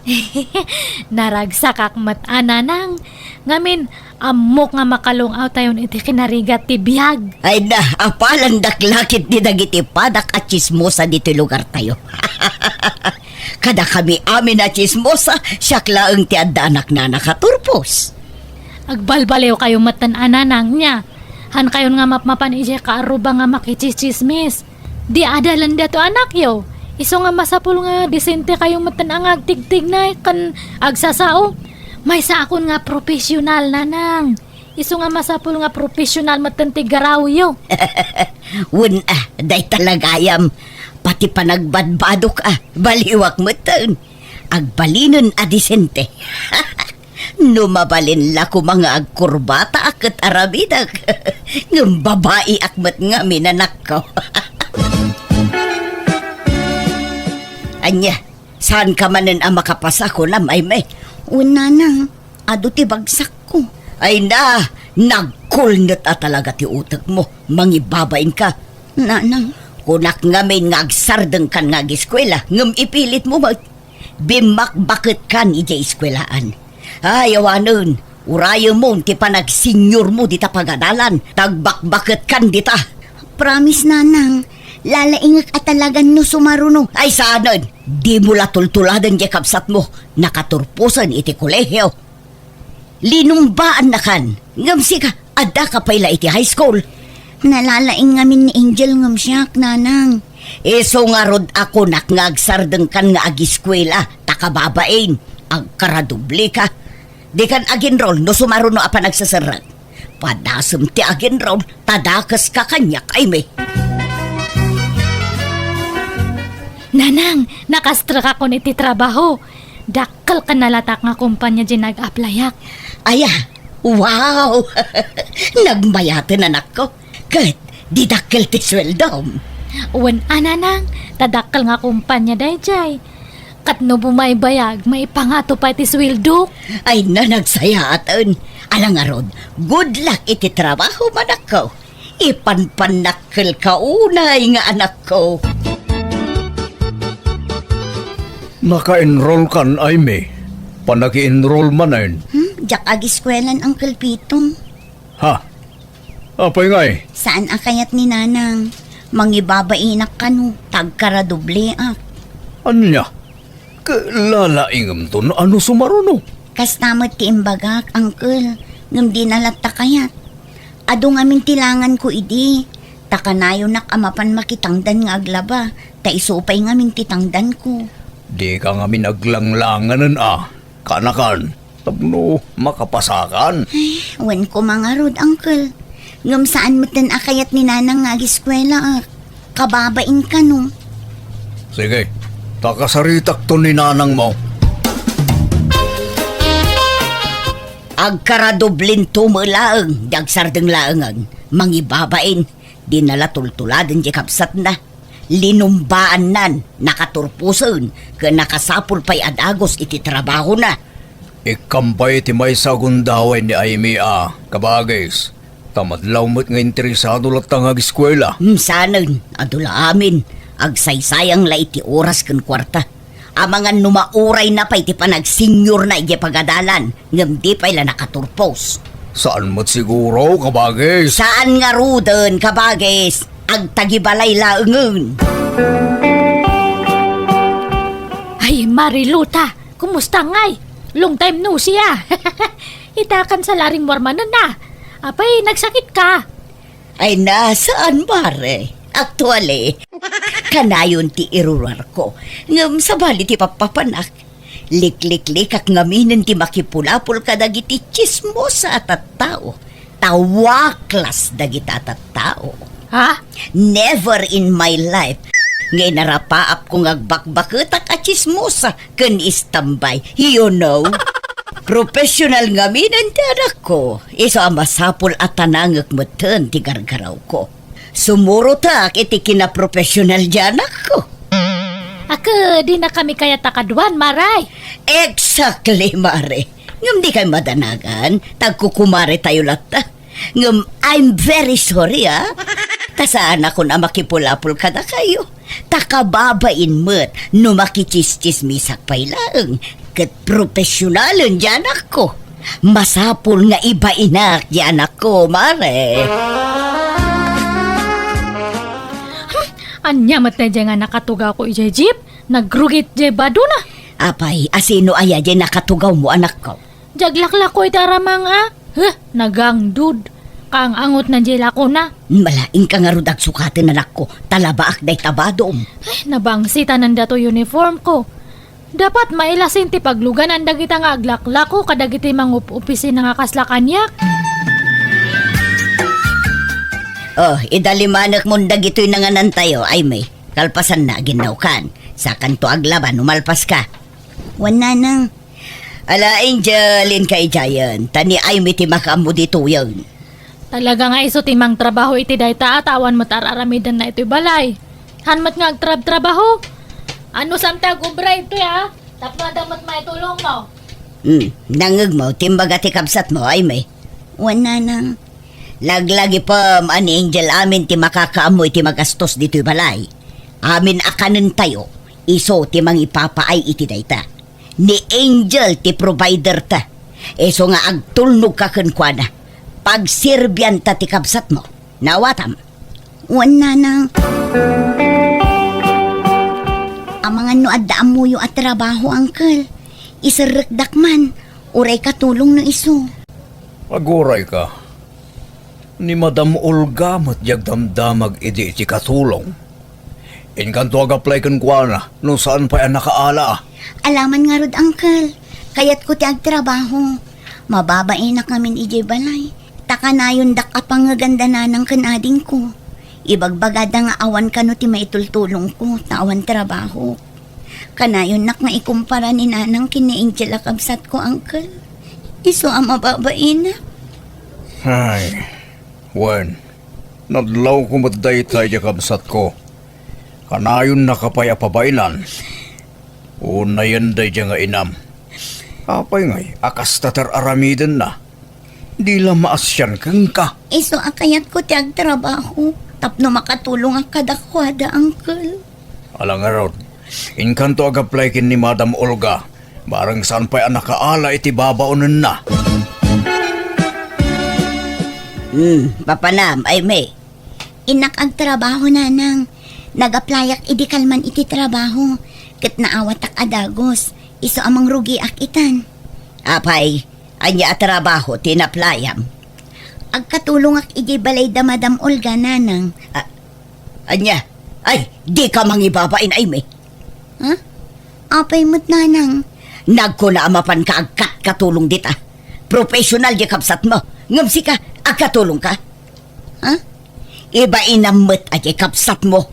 Naragsakak met a, nanang. Ngamin, ammok nga makalung-awtayon iti kinarigat ti biag. Ay na, apalandak lakit di dagiti padak a tsismosa ditoy lugartayo. Kadakami amin a tsismosa, siak laeng ti adda anakna nakaturpos. Agbalbaliwkayo metten a, nanang, nia. Hankayon nga mapmapan idiay kaarruba nga makitsismis. Di adalen daytoy anakyo. Isu nga masapul nga disentekayo metten a nga agtigtignay ken agsasao. Maysaakon nga profesional, nanang. Isu nga masapul nga profesional metten ti garawyo. Wen a, dayta la gayam. Pati panagbadbadok a, baliwak metten. Agbalinen a disente. No mabalin la koma nga agkurbata a ket aramidek, ngem babaiak met ngamin, anakko. Ania, saanka manen a makapasa kunam, Aimee? Wen, nanang, adu ti bagsakko. Ay na, nagkulnet a talaga ti utekmo. Mangibabainka. Nanang. Kunak ngamin nga agsardengkan nga agiskuela, ngem ipilitmo met. Bimmakbaketkan idiay eskuelaan. Ay, awanen, urayemon ti panagsenyormo dita pagadalan, ta agbakbaketkan dita. Promise, Nanang. Lalaingek a talagan no sumaruno. Ay, saanen, dimo la tultuladen diay kabsatmo, nakaturposen iti kolehio. Linumbaannakan, ngem sika, addaka pay la iti high school. Nalalaing ngamin ni Angel ngem siak, Nanang. Isu ngarud a kunak nga agsardengkan nga agiskuela, ta kababain, agkaradobleka. Dikan ag-enroll no sumaruno a panagseserrek. Padasem ti ag-enroll, ta dakeska kaniak, Aimee. Nanang, nakastrekakon iti trabaho. Dakkel ken nalatak nga kumpanya diay nag-applyak. Aya, wow! Nagmayaten, anakko. Ket, di dakkel ti sueldom. Wen a, Nanang, ta dakkel nga kumpanya daydiay. Ket no bumaybayag, maipangato pay ti sueldok. Ay, nanagsayaten. Ala ngarud, good luck iti trabaho, anakko. Ipanpannakkelka unay nga anakko. Naka-enroll kan, Aimee? Panagi-enroll manen? Hmm? Diak agiskuelan, Uncle Pitong. Ha? Apay ngay? Saan a kayat ni Nanang? Mangibabainak kano, ta agkaradobleak. Ania? Ket lalaingem ton a no sumaruno? Kasta met ti imbagak, Uncle, ngem dina latta kayat. Adu ngamin ti langanko idi, ta kanayonak a mapan makitangdan nga aglaba, ta isu pay ngamin ti tangdanko. Dika ngamin aglanglanganen a, kanakan, tapno makapasakan. Ay, wen koma ngarud, Uncle. Ngem saan metten a kayat ni Nanang nga agiskuelaak. Kababain kano. Sige, ta kasaritakto ni nanangmo. Agkaradoblinto met laeng, di agsardeng laengen. Mangibabain, dina la tultuladen diay kabsatna. Linumbaannan, nakaturposen, ken nakasapul pay a dagus iti trabahona. Ikkam pay ti maysa a gundaway ni Aimee a, kabagis. Ta madlaw met nga interesado latta nga agiskuela. Hmm, saanen, adu la amin. Agsaysayang la iti oras ken kuarta. Amangan no maurayna pay ti panagsenyorna idiay pagadalan, ngem di pay la nakaturpos. Saan met siguro, kabagis? Saan ngaruden, kabagis? Agtagibalay laengen. Ay, Mariluta, kumusta ngay? Long time no see, a. Ita kansa la rimmuar manen a. Apay, nagsakitka? Ay, na, saan, Mare? Actually, kanayon ti iruruarko. Ngem sabali ti pappapanak. Likliklikak ngaminen ti makipulapol kadagiti tsismosa a tattao. Ta waklas dagita a tattao. Ha? Never in my life nga inarapaapko nga agbakbaketak a tsismosa ken istambay, you know. Professional ngaminen ti anakko, isu a masapul a tanangek metten ti gargarawko. Sumurotak iti kinaprofessional ti anakko. Ket dinakami kayat a kaduan, Mare. Exactly, Mare. Ngem dikay madanagan, ta agkukumaretayo latta. Ngem I'm very sorry, a. Ta saanakon a makipulapol kadakayo. Ta kababain met no makitsistsismisak pay laeng ket profesionalen ti anakko. Masapul nga ibainak ti anakko, Mare. Hmm, ania met daydiay nga nakatugawko idiay jeep? Nagrugit diay badona. Apay, asino aya diay nakatugawmo, anakko? Diay aglaklako iti aramang a. Huh, nagangdud. Kaang-angotna diay lakona. Malaingka ngarud agsukaten, anakko, ta labaak dayta badom. Ay, nabangsitanan datoy uniformko. Dapat mailasin ti pagluganan dagita nga aglaklako kadagiti mangup-opisina nga kasla kaniak. Oh, idalimanekmon dagitoy nanganantayo, Aimee. Kalpasanna, aginnawkan. Sakanto aglaba no malpaska. Wen, Nanang. Ala, Angel, inka idiayen. Ta ni Aimee ti makaammo ditoyen. Talaga nga isu ti mangtrabaho iti dayta a ta awan met ar-aramidenna itoy balay. Han met nga agtrabtrabaho. Ano saan ti agubra itoy, a? Tapno adda met maitulongmo. Hmm, nangngegmo ti imbaga ti kabsatmo, Aimee? Wen, Nanang. Laglagipem a ni Angel amin ti makakaammo iti magastos ditoy balay. Amin a kanentayo, isu ti mangipapaay iti dayta. Ni Angel ti provider ta. Isu nga agtulnog ka kenkuana. Pagserbianta ti kabsatmo. Naawatam? Wen, nanang. Amangan no adda ammoyo a trabaho, uncle. Iserrekdak man. Uray katulong no isu. Aguray ka. Ni Madam Olga met ti agdamdamag idi iti katulong. Inkanto ag-apply kenkuana no saan pay a nakaala. Alaman ngarud, uncle. Kayatko ti agtrabaho. Mababainak ngamin idiay balay. Ta kanayondak a pangngeganda nanang ken adingko. Ibagbagada nga awan kano ti maitultulongko ta awan trabaho. Kanayonnak nga ikumpara ni nanang ken ni Angel a kabsatko, uncle. Isu a mababainak. Ay, wen, nadlawko met dayta idiay kabsatko. Kanayonnaka pay a pabainan. Unayen daydiay nga inam. Apay ngay a kasta ti ar-aramidenna? Di la maasian kenka. Isu a kayatko ti agtrabaho tapno makatulongak kadakuada, uncle. Ala ngarud, inkanto ag-apply ken ni Madam Olga, bareng saan pay a nakaala iti babaonenna. Hmm, mapanam, Aimee. Innak agtrabaho, nanang. Nag-applyak idi kalman iti trabaho, ket naawatak a dagus. Isu a mangrugiak itan. Apay, ania a trabaho ti in-applyam? Agkatulongak idiay balay da Madam Olga, nanang. A-, ania? Ay, dika mangibabain, Aimee. Ha? Apay met, nanang? Nagkuna a mapanka agkatkatulong dita. Professional diay kabsatmo. Ngem sika, agkatulongka? Ha? Ibainam met a diay kabsatmo.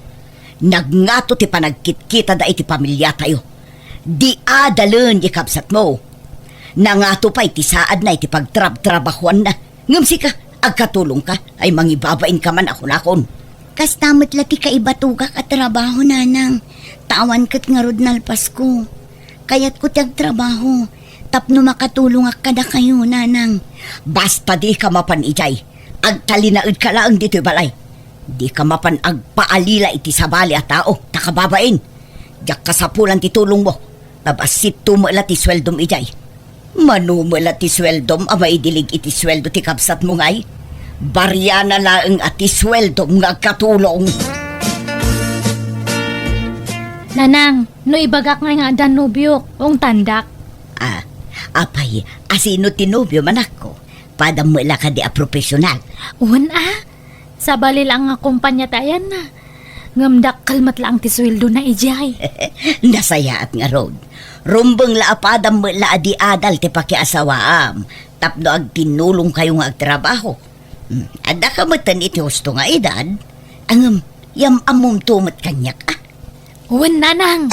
Nagngato ti panagkitkitada iti pamiliatayo. Di adalen diay kabsatmo. Nangato pay ti saadna iti pagtrabtrabahoanna. Ngem sika, agkatulongka, ay mangibabainka man a kunakon. Kasta met la ti kaibatogak a trabaho, nanang. Ta awan ket ngarud nalpasko. Kayatko ti agtrabaho tapno makatulongak kadakayo, nanang. Basta dika mapan idiay, agtalinaedka laeng ditoy balay. Dika mapan agpaalila iti sabali a tao, ta kababain. Diak kasapulan ti tulongmo. Ta bassit to met la ti sueldom idiay. Mano met la ti sueldom a maidilig iti sueldo ti kabsatmo ngay? Bariana laeng a ti sueldom nga agkatulong. Nanang, no ibagak ngay nga addan nobiok, ungtandak. Ah, apay, asino ti nobiom, anakko? Padam met la kadi a profesional? Wen a, sabali laeng nga kompania ti ayanna. Ngem dakkel met laeng ti sueldona idiay. Nasayaat ngarud. Rumbeng la a padam met la a di adal ti pakiasawaam tapno agtinnulongkayo nga agtrabaho. Hmm, addaka metten iti husto nga edad. Ngem, yam-ammomto met kaniak, a? Wen, nanang.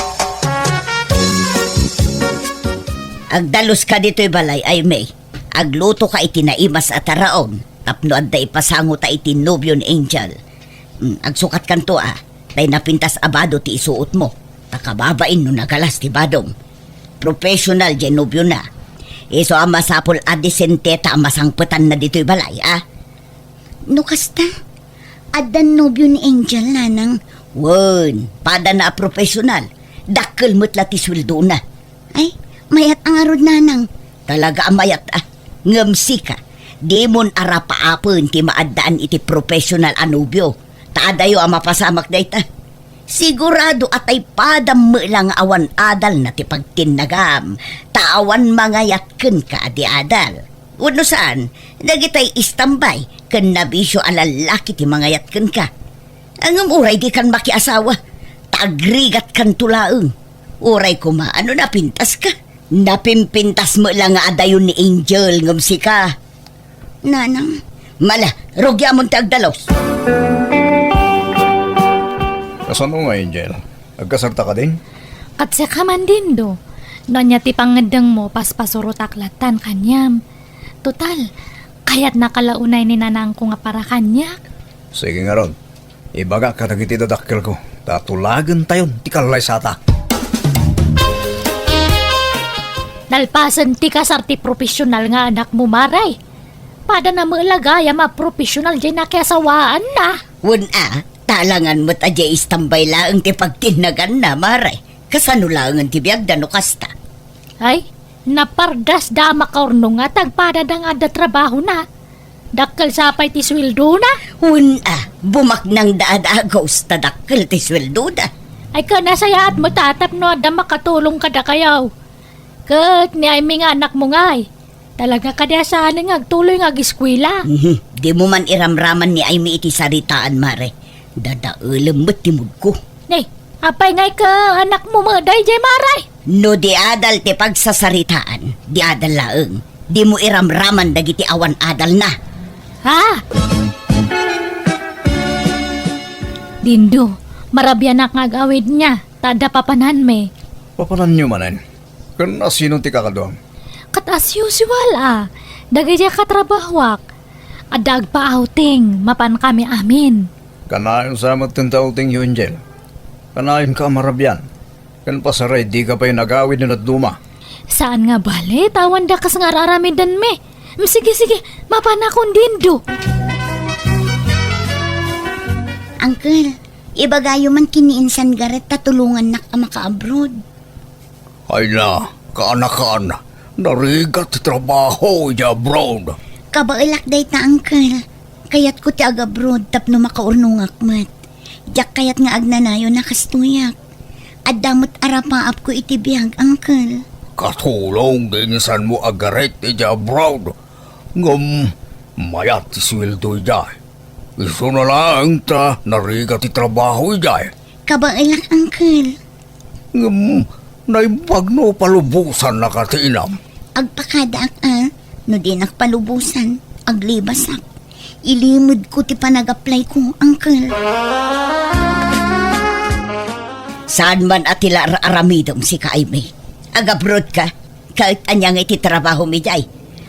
Agdaluska ditoy balay, Aimee. Aglutoka iti naimas a taraon tapno adda ipasangota iti nobio ni Angel. Mm, agsukatkanto a, tay napintas a bado ti isuotmo. Ta kababain no nagalas ti badom. Professional diay nobiona. Isu a masapul a disenteta a masangpetanna ditoy balay, a? No kasta, addan nobio ni Angel, nanang. Wen, padana a profesional. Dakkel met la ti sueldona. Ay, mayat a ngarud, nanang. Talaga a mayat a. Ngem sika, dimon arapaapen ti maaddaan iti professional a nobio. Ta adayo a mapasamak dayta. Sigurado a tay padam met la nga awan adalna ti pagtinnagam, ta awan mangayat kenka a di adal. Wenno saan, dagitay istambay ken nabisio a lallaki ti mangayat kenka. Ngem uray dikan makiasawa, ta agrigatkanto laeng. Uray koma no napintaska. Napimpintas met la nga adayon ni Angel ngem sika. Nanang. Mala, rugiamon ti agdalus. Kasano nga, Angel? Agkasarta kadin? Ket sika man, Dindo. No ania ti pangngeddengmo, paspasurotak lattan kaniam. Total, kayatnaka la unay ni nanangko nga para kaniak. Sige ngarud. Ibagak kadagiti dadakkelko, ta tulagentayon ti kallaysata. Nalpasen ti kasar ti profesional nga anakmo, Maray. Padana met la gayam a professional diay nakiasawaanna. Wen a, ta alangan met a diay istambay laeng ti pagtinnaganna, mare. Kasano laengen ti biagda no kasta? Ay, napardasda a makaurnong nga tagpadada nga adda trabahona. Dakkel sa pay ti sueldona. Wen a, bumaknangda a dagus ta dakkel ti sueldoda. Ay, ken nasayaat met a tapno adda makatulong kadakayo. Ket ni Aimee nga anakmo ngay, talaga kadi a saan nga agtuloy nga ageskuela? Mhm. Dimo man iramraman ni Aimee iti saritaan, mare. Dadaelem met ti moodko. Ni, apay ngay ket anakmo met daydiay, mare? No di adal ti pagsasaritaan, di adal laeng. Dimo iramraman dagiti awan adalna. Ha? Dindo, marabianak nga agawidna, ta adda papananmi. Papananyo manen? Ken asino ti kakaduam? Ket as usual a, dagiti katrabahoak. Adda agpa-outing, mapan kami amin. Kanayon sa met ti outingyo, Angel. Kanayonka a marabian. Ken pasaray dika pay nagawid no dadduma. Saan nga bale, ta awan dakes nga ar-aramidenmi. Mm, sige, sige, mapanakon, Dindo. Uncle, ibagayo man ken ni Insan Garret ta tulongannak a maka-abroad. Ay na, kaanakan, narigat ti trabaho idiay abroad. Kabaelak dayta, uncle. Kayatko ti ag-abroad tapno makaurnongak met. Diak kayat nga agnanayon a kastoyak. Adda met arapaapko iti biag, uncle. Katulong ti insanmo a Garret idiay abroad. Ngem mayat ti sueldo idiay. Isuna laeng ta narigat ti trabaho idiay. Kabaelak, uncle. Ngem naimbag no palubosannaka ti inam. Agpakadaak a, no dinak palubosan, aglibasak. Ilimedko ti panag-applyko, uncle. Saan man a ti la ar-aramidem, sika, Aimee. Ag-abroad ka? Ket ania nga iti trabahom idiay?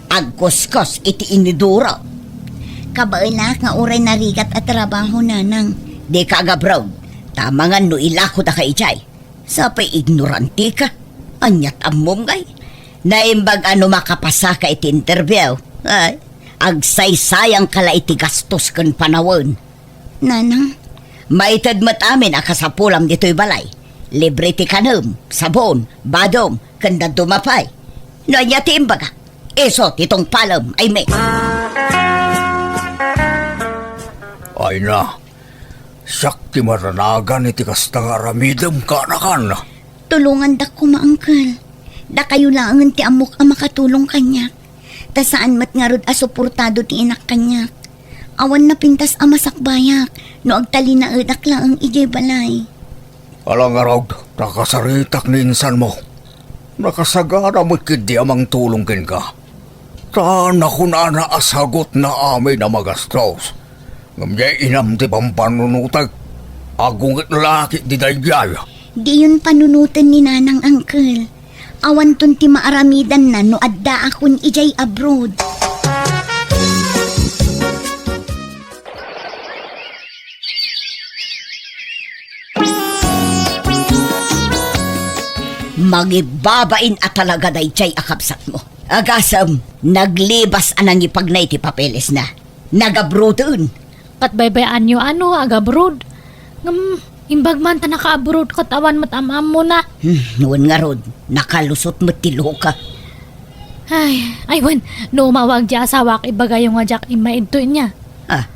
Agkuskos iti iniduro. Kabaelak nga uray narigat a trabaho, nanang. Dika ag-abroad, ta amangan no ilakodaka idiay. Sapay ignorantika. Aniat ammom ngay? Naimbag a no makapasaka iti interview, ay, agsaysayangka la iti gastos ken panawen. Nanang. Maited met amin a kasapulam ditoy balay. Libre ti kanem, sabon, badom, ken dadduma pay. No ania ti imbaga, isu ti tungpalem, Aimee. Ay na, siak ti maranagan iti kasta nga aramidem, kaanakan. Tulongandak koma, uncle. Dakayo laengen ti ammok a makatulong kaniak. Ta saan met ngarud a suportado ti inak kaniak. Awan napintas a masakbayak no agtalinaedak laeng idiay balay. Ala ngarud, ta kasaritak ni insanmo. Nakasagana met ketdi a mangtulong kenka. Ta nakunana a sagutna amin a magastos. Ngem diay inam ti pampanunotek. Agunget la ketdi daydiay. Diyon panunoten ni nanang, uncle. Awanton ti maaramidanna no addaakon idiay abroad. Mangibabain a talaga daydiay a kabsatmo. Agasem, naglibas a nangipagna iti papelesna. Nag-abroaden. Ket baybay-anyo a no ag-abroad. Ngem, imbag man ta naka-abroad ket awan met am-ammona. Hmm, wen ngarud, nakalusot met ti luka. Ay, ay wen, no umawag diay asawak, ibagayo nga diak immaidto inia. Ah,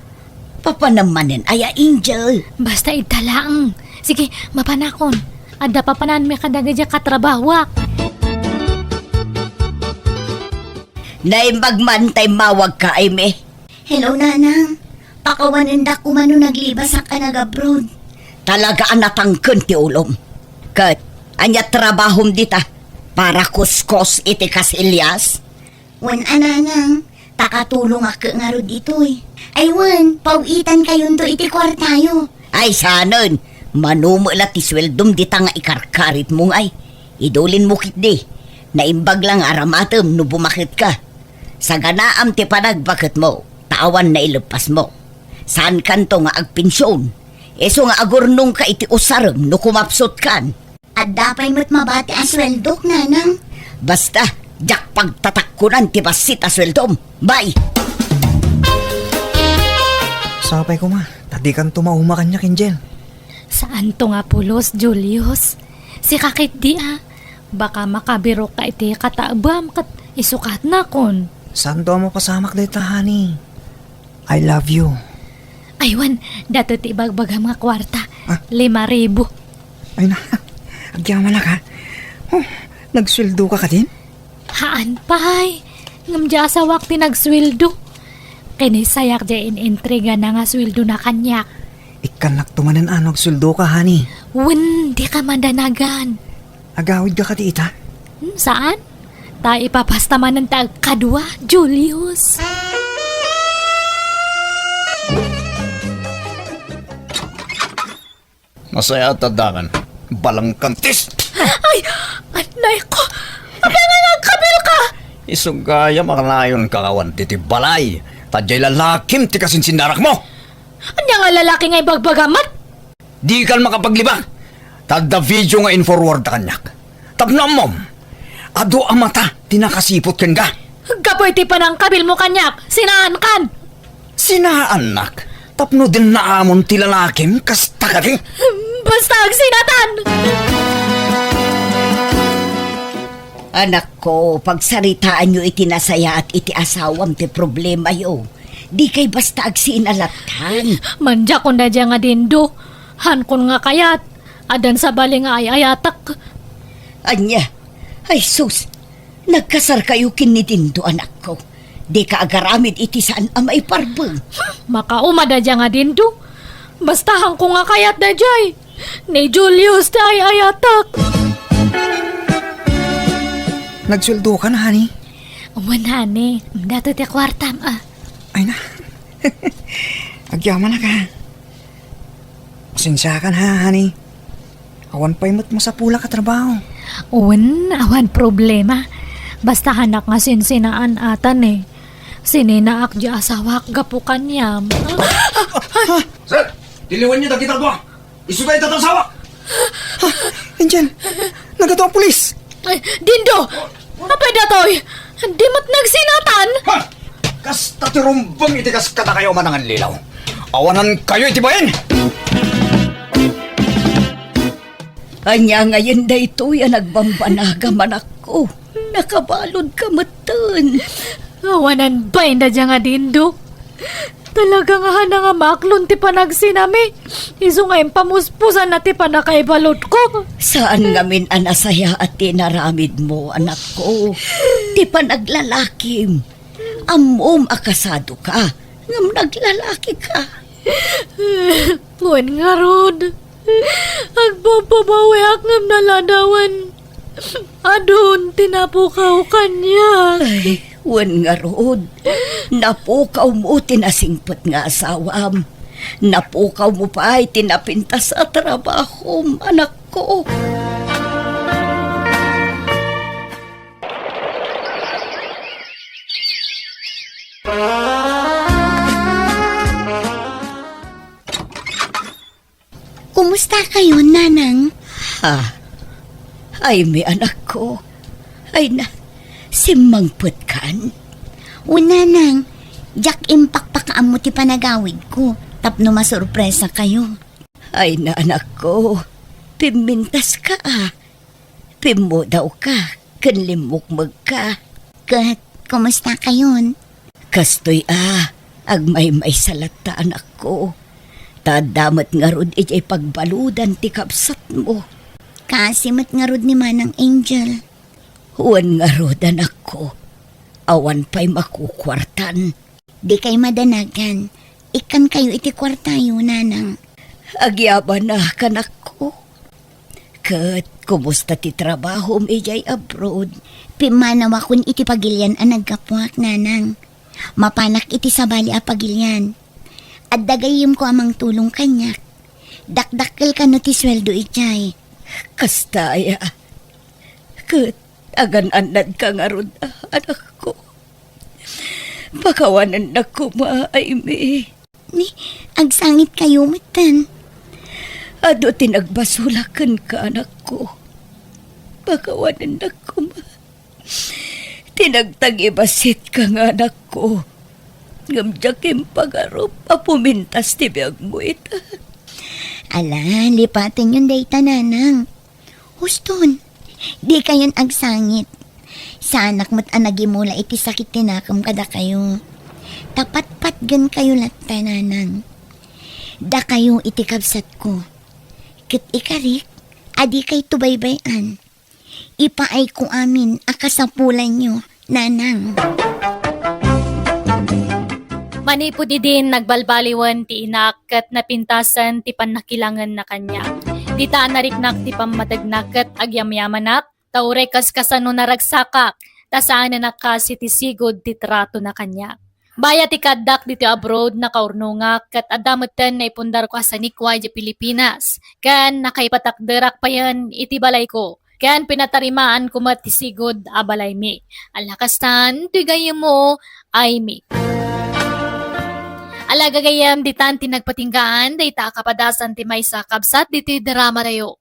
papanam manen aya, Angel? Basta idta laeng. Sige, mapanakon. Adda papananmi kadagiti katrabahoak. Naimbag man ta immawagka, Aimee. Hello, Nanang. Pakawanendak koma no naglibasak a nag-abroad. Talaga a natangken ti ulom. Ket, ania trabahom dita? Para kuskos iti kasilyas? Wen a, Nanang, ta katulongak ngarud ditoy. Ay wen, paw-itankayonto iti kuartayo. Ay, saanen, mano met la ti sueldom dita nga ikarkaritmo ngay. Idulinmo ketdi. Naimbag la nga aramatem no bumaketka. Saganaam ti panagbaketmo, ta awan naileppasmo. Saankanto nga agpension. Isu nga agurnongka iti usarem no kumapsutkan. Adda pay met mabati a sueldok, Nanang. Basta, diak pagtatakkonan ti bassit a sueldom. Bye! Sapay koma, ta dikanto mauma kaniak, Angel. Saanto nga pulos, Julius. Sika ketdi a. Baka makabirokka iti kataebam ket isukatnakon. Saanto a mapasamak dayta, honey. I love you. Ay, wen, datoy ti ibagbagam nga kuarta. Ah? Lima ribu. Ay na, agyamanak, ha? Oh, nagsueldoka kadin? Haan pay. Ngem diay asawak ti nagsueldo. Kinisayak diay in-entregana nga sueldona kaniak. Ikkannakto manen a no agsueldoka, honey. Wen, dika madanagan. Agawidka kadi ita? Hmm, saan? Ta ipapasta manen ta agkadua, Julius. Masaya ta dangan. Balangkantis! Ay! Ay, naku! Apay nga nagkabilka? Isu gayam a kanayonka awan ditoy balay. Ta diay lalakim ti kasinsinnarakmo. Ania nga lalaki nga ibagbagam met? Dikan makapaglibak. Ta adda video nga in-forwardda kaniak. Tapno ammom, adu a mata ti nakasiput kenka. Gapu iti panangkabilmo kaniak, sinaankan. Sinaannak? Tapno dinnaamon ti lalakim, kasta kadi? Basta agsinatan! Anakko, pagsaritaanyo iti nasayaat iti asawam ti problemayo. Dikay basta agsinalatan. Mandiakon daydiay nga Dindo. Hankon nga kayat. Addan sabali nga ay-ayatak. Ania? Ay sus, nagkasarkayo ken ni Dindo, anakko. Dika agaramid iti saan a maiparbeng. Makauma daydiay nga Dindo. Basta hankon nga kayat daydiay. Ni Julius ti ay-ayatak. Nagsueldokan, honey? Wen, honey. Datoy ti kuartam, a. Ay na. Agyamanak, ha? Pasensiakan, ha, honey? Awan pay met masapulak a trabaho. Wen, awan problema. Basta hanak nga sinsinaan ata, ne. Sininaak diay asawak gapu kaniam. Sir, tiliwanyo dagita dua. Isu dayta ti asawak. Angel, nagadu a pulis. Ay, Dindo! Apay datoy? Di met nagsinatan? Ha? Kasta ti rumbeng iti kas kadakayo a manangallilaw. Awanankayo iti bain! Ania ngayen daytoy a nagbambanagam, anakko? Nakabaludka metten. Awanan bain daydiay nga Dindo. Talaga nga haanna nga maaklon ti panagsinami. Isu nga impamuspusanna ti pannakaibaludko. Saan ngamin a nasayaat ti inaramidmo, anakko. Ti panaglalakim. Ammom a kasadoka, ngem naglalakika. Wen ngarud, agpapabawiak ngem naladawen. Adun ti napukaw kaniak. Ay, wen ngarud, napukawmo ti nasingpet nga asawam. Napukawmo pay ti napintas a trabahom, anakko. Kumusta kayo, Nanang? Ha? Ay, mi anakko. Ay na, simmangpet kan? O, Nanang, diak impakpakaammo ti panagawidko tapno masurpresa kayo. Ay na, anakko, pimmintaska a. Pimmudawka ken limmukmegka. Ket, kumusta kayon? Kastoy a, agmaymaysa latta, anakko. Ta adda met ngarud idiay pagbaludan ti kabsatmo. Kaasi met ngarud ni Manang Angel. Wen ngarud, anakko. Awan pay makukuartan. Dikay madanagan. Ikkankayo iti kuartayo, Nanang. Agyamanak, anakko. Ket kumusta ti trabahom idiay abroad? Pimmanawakon iti pagilian a naggapuak, Nanang. Mapanak iti sabali a pagilian. Adda gayyemko a mangtulong kaniak. Dakdakkel kano ti sueldo idiay. Kasta aya. Ket agan-annadka ngarud, anakko. Pakawanennak koma, Aimee. Ni, agsangitkayo metten. Adu ti nagbasolak kenka, anakko. Pakawanennak koma. Ti nagtagibasitka nga anakko. ngem diak impagarup a pumintas ti biagmo ita. Ala, lipatenyon dayta, nanang. Huston, dikayon agsangit. Saanak met a nagimula iti sakit ti nakem kadakayo. Ta patpatgenkayo latta, nanang. Dakayo iti kabsatko. Ket ikarik, a dikayto baybay-an. Ipaayko amin a kasapulanyo, nanang. Manipud idin nagbalbaliwen ti inak ket napintasen ti pannakilangenna kaniak. Dita a nariknak ti pammategna ket agyamyamanak, ta uray kaskasano naragsakak, ta saanen a kas iti sigud ti tratona kaniak. Bayat ti kaaddak ditoy abroad, nakaurnongak, ket adda metten naipundarko a sanikua idiay Pilipinas, ken nakaipatakderak payen iti balayko, ken pinatarimaanko met ti sigud a balaymi. Ala kastan, toy gayyemmo, Amy. Ala gagayyem, ditan ti nagpatinggaan, dayta a kapadasan ti maysa a kabsat ditoy dramatayo.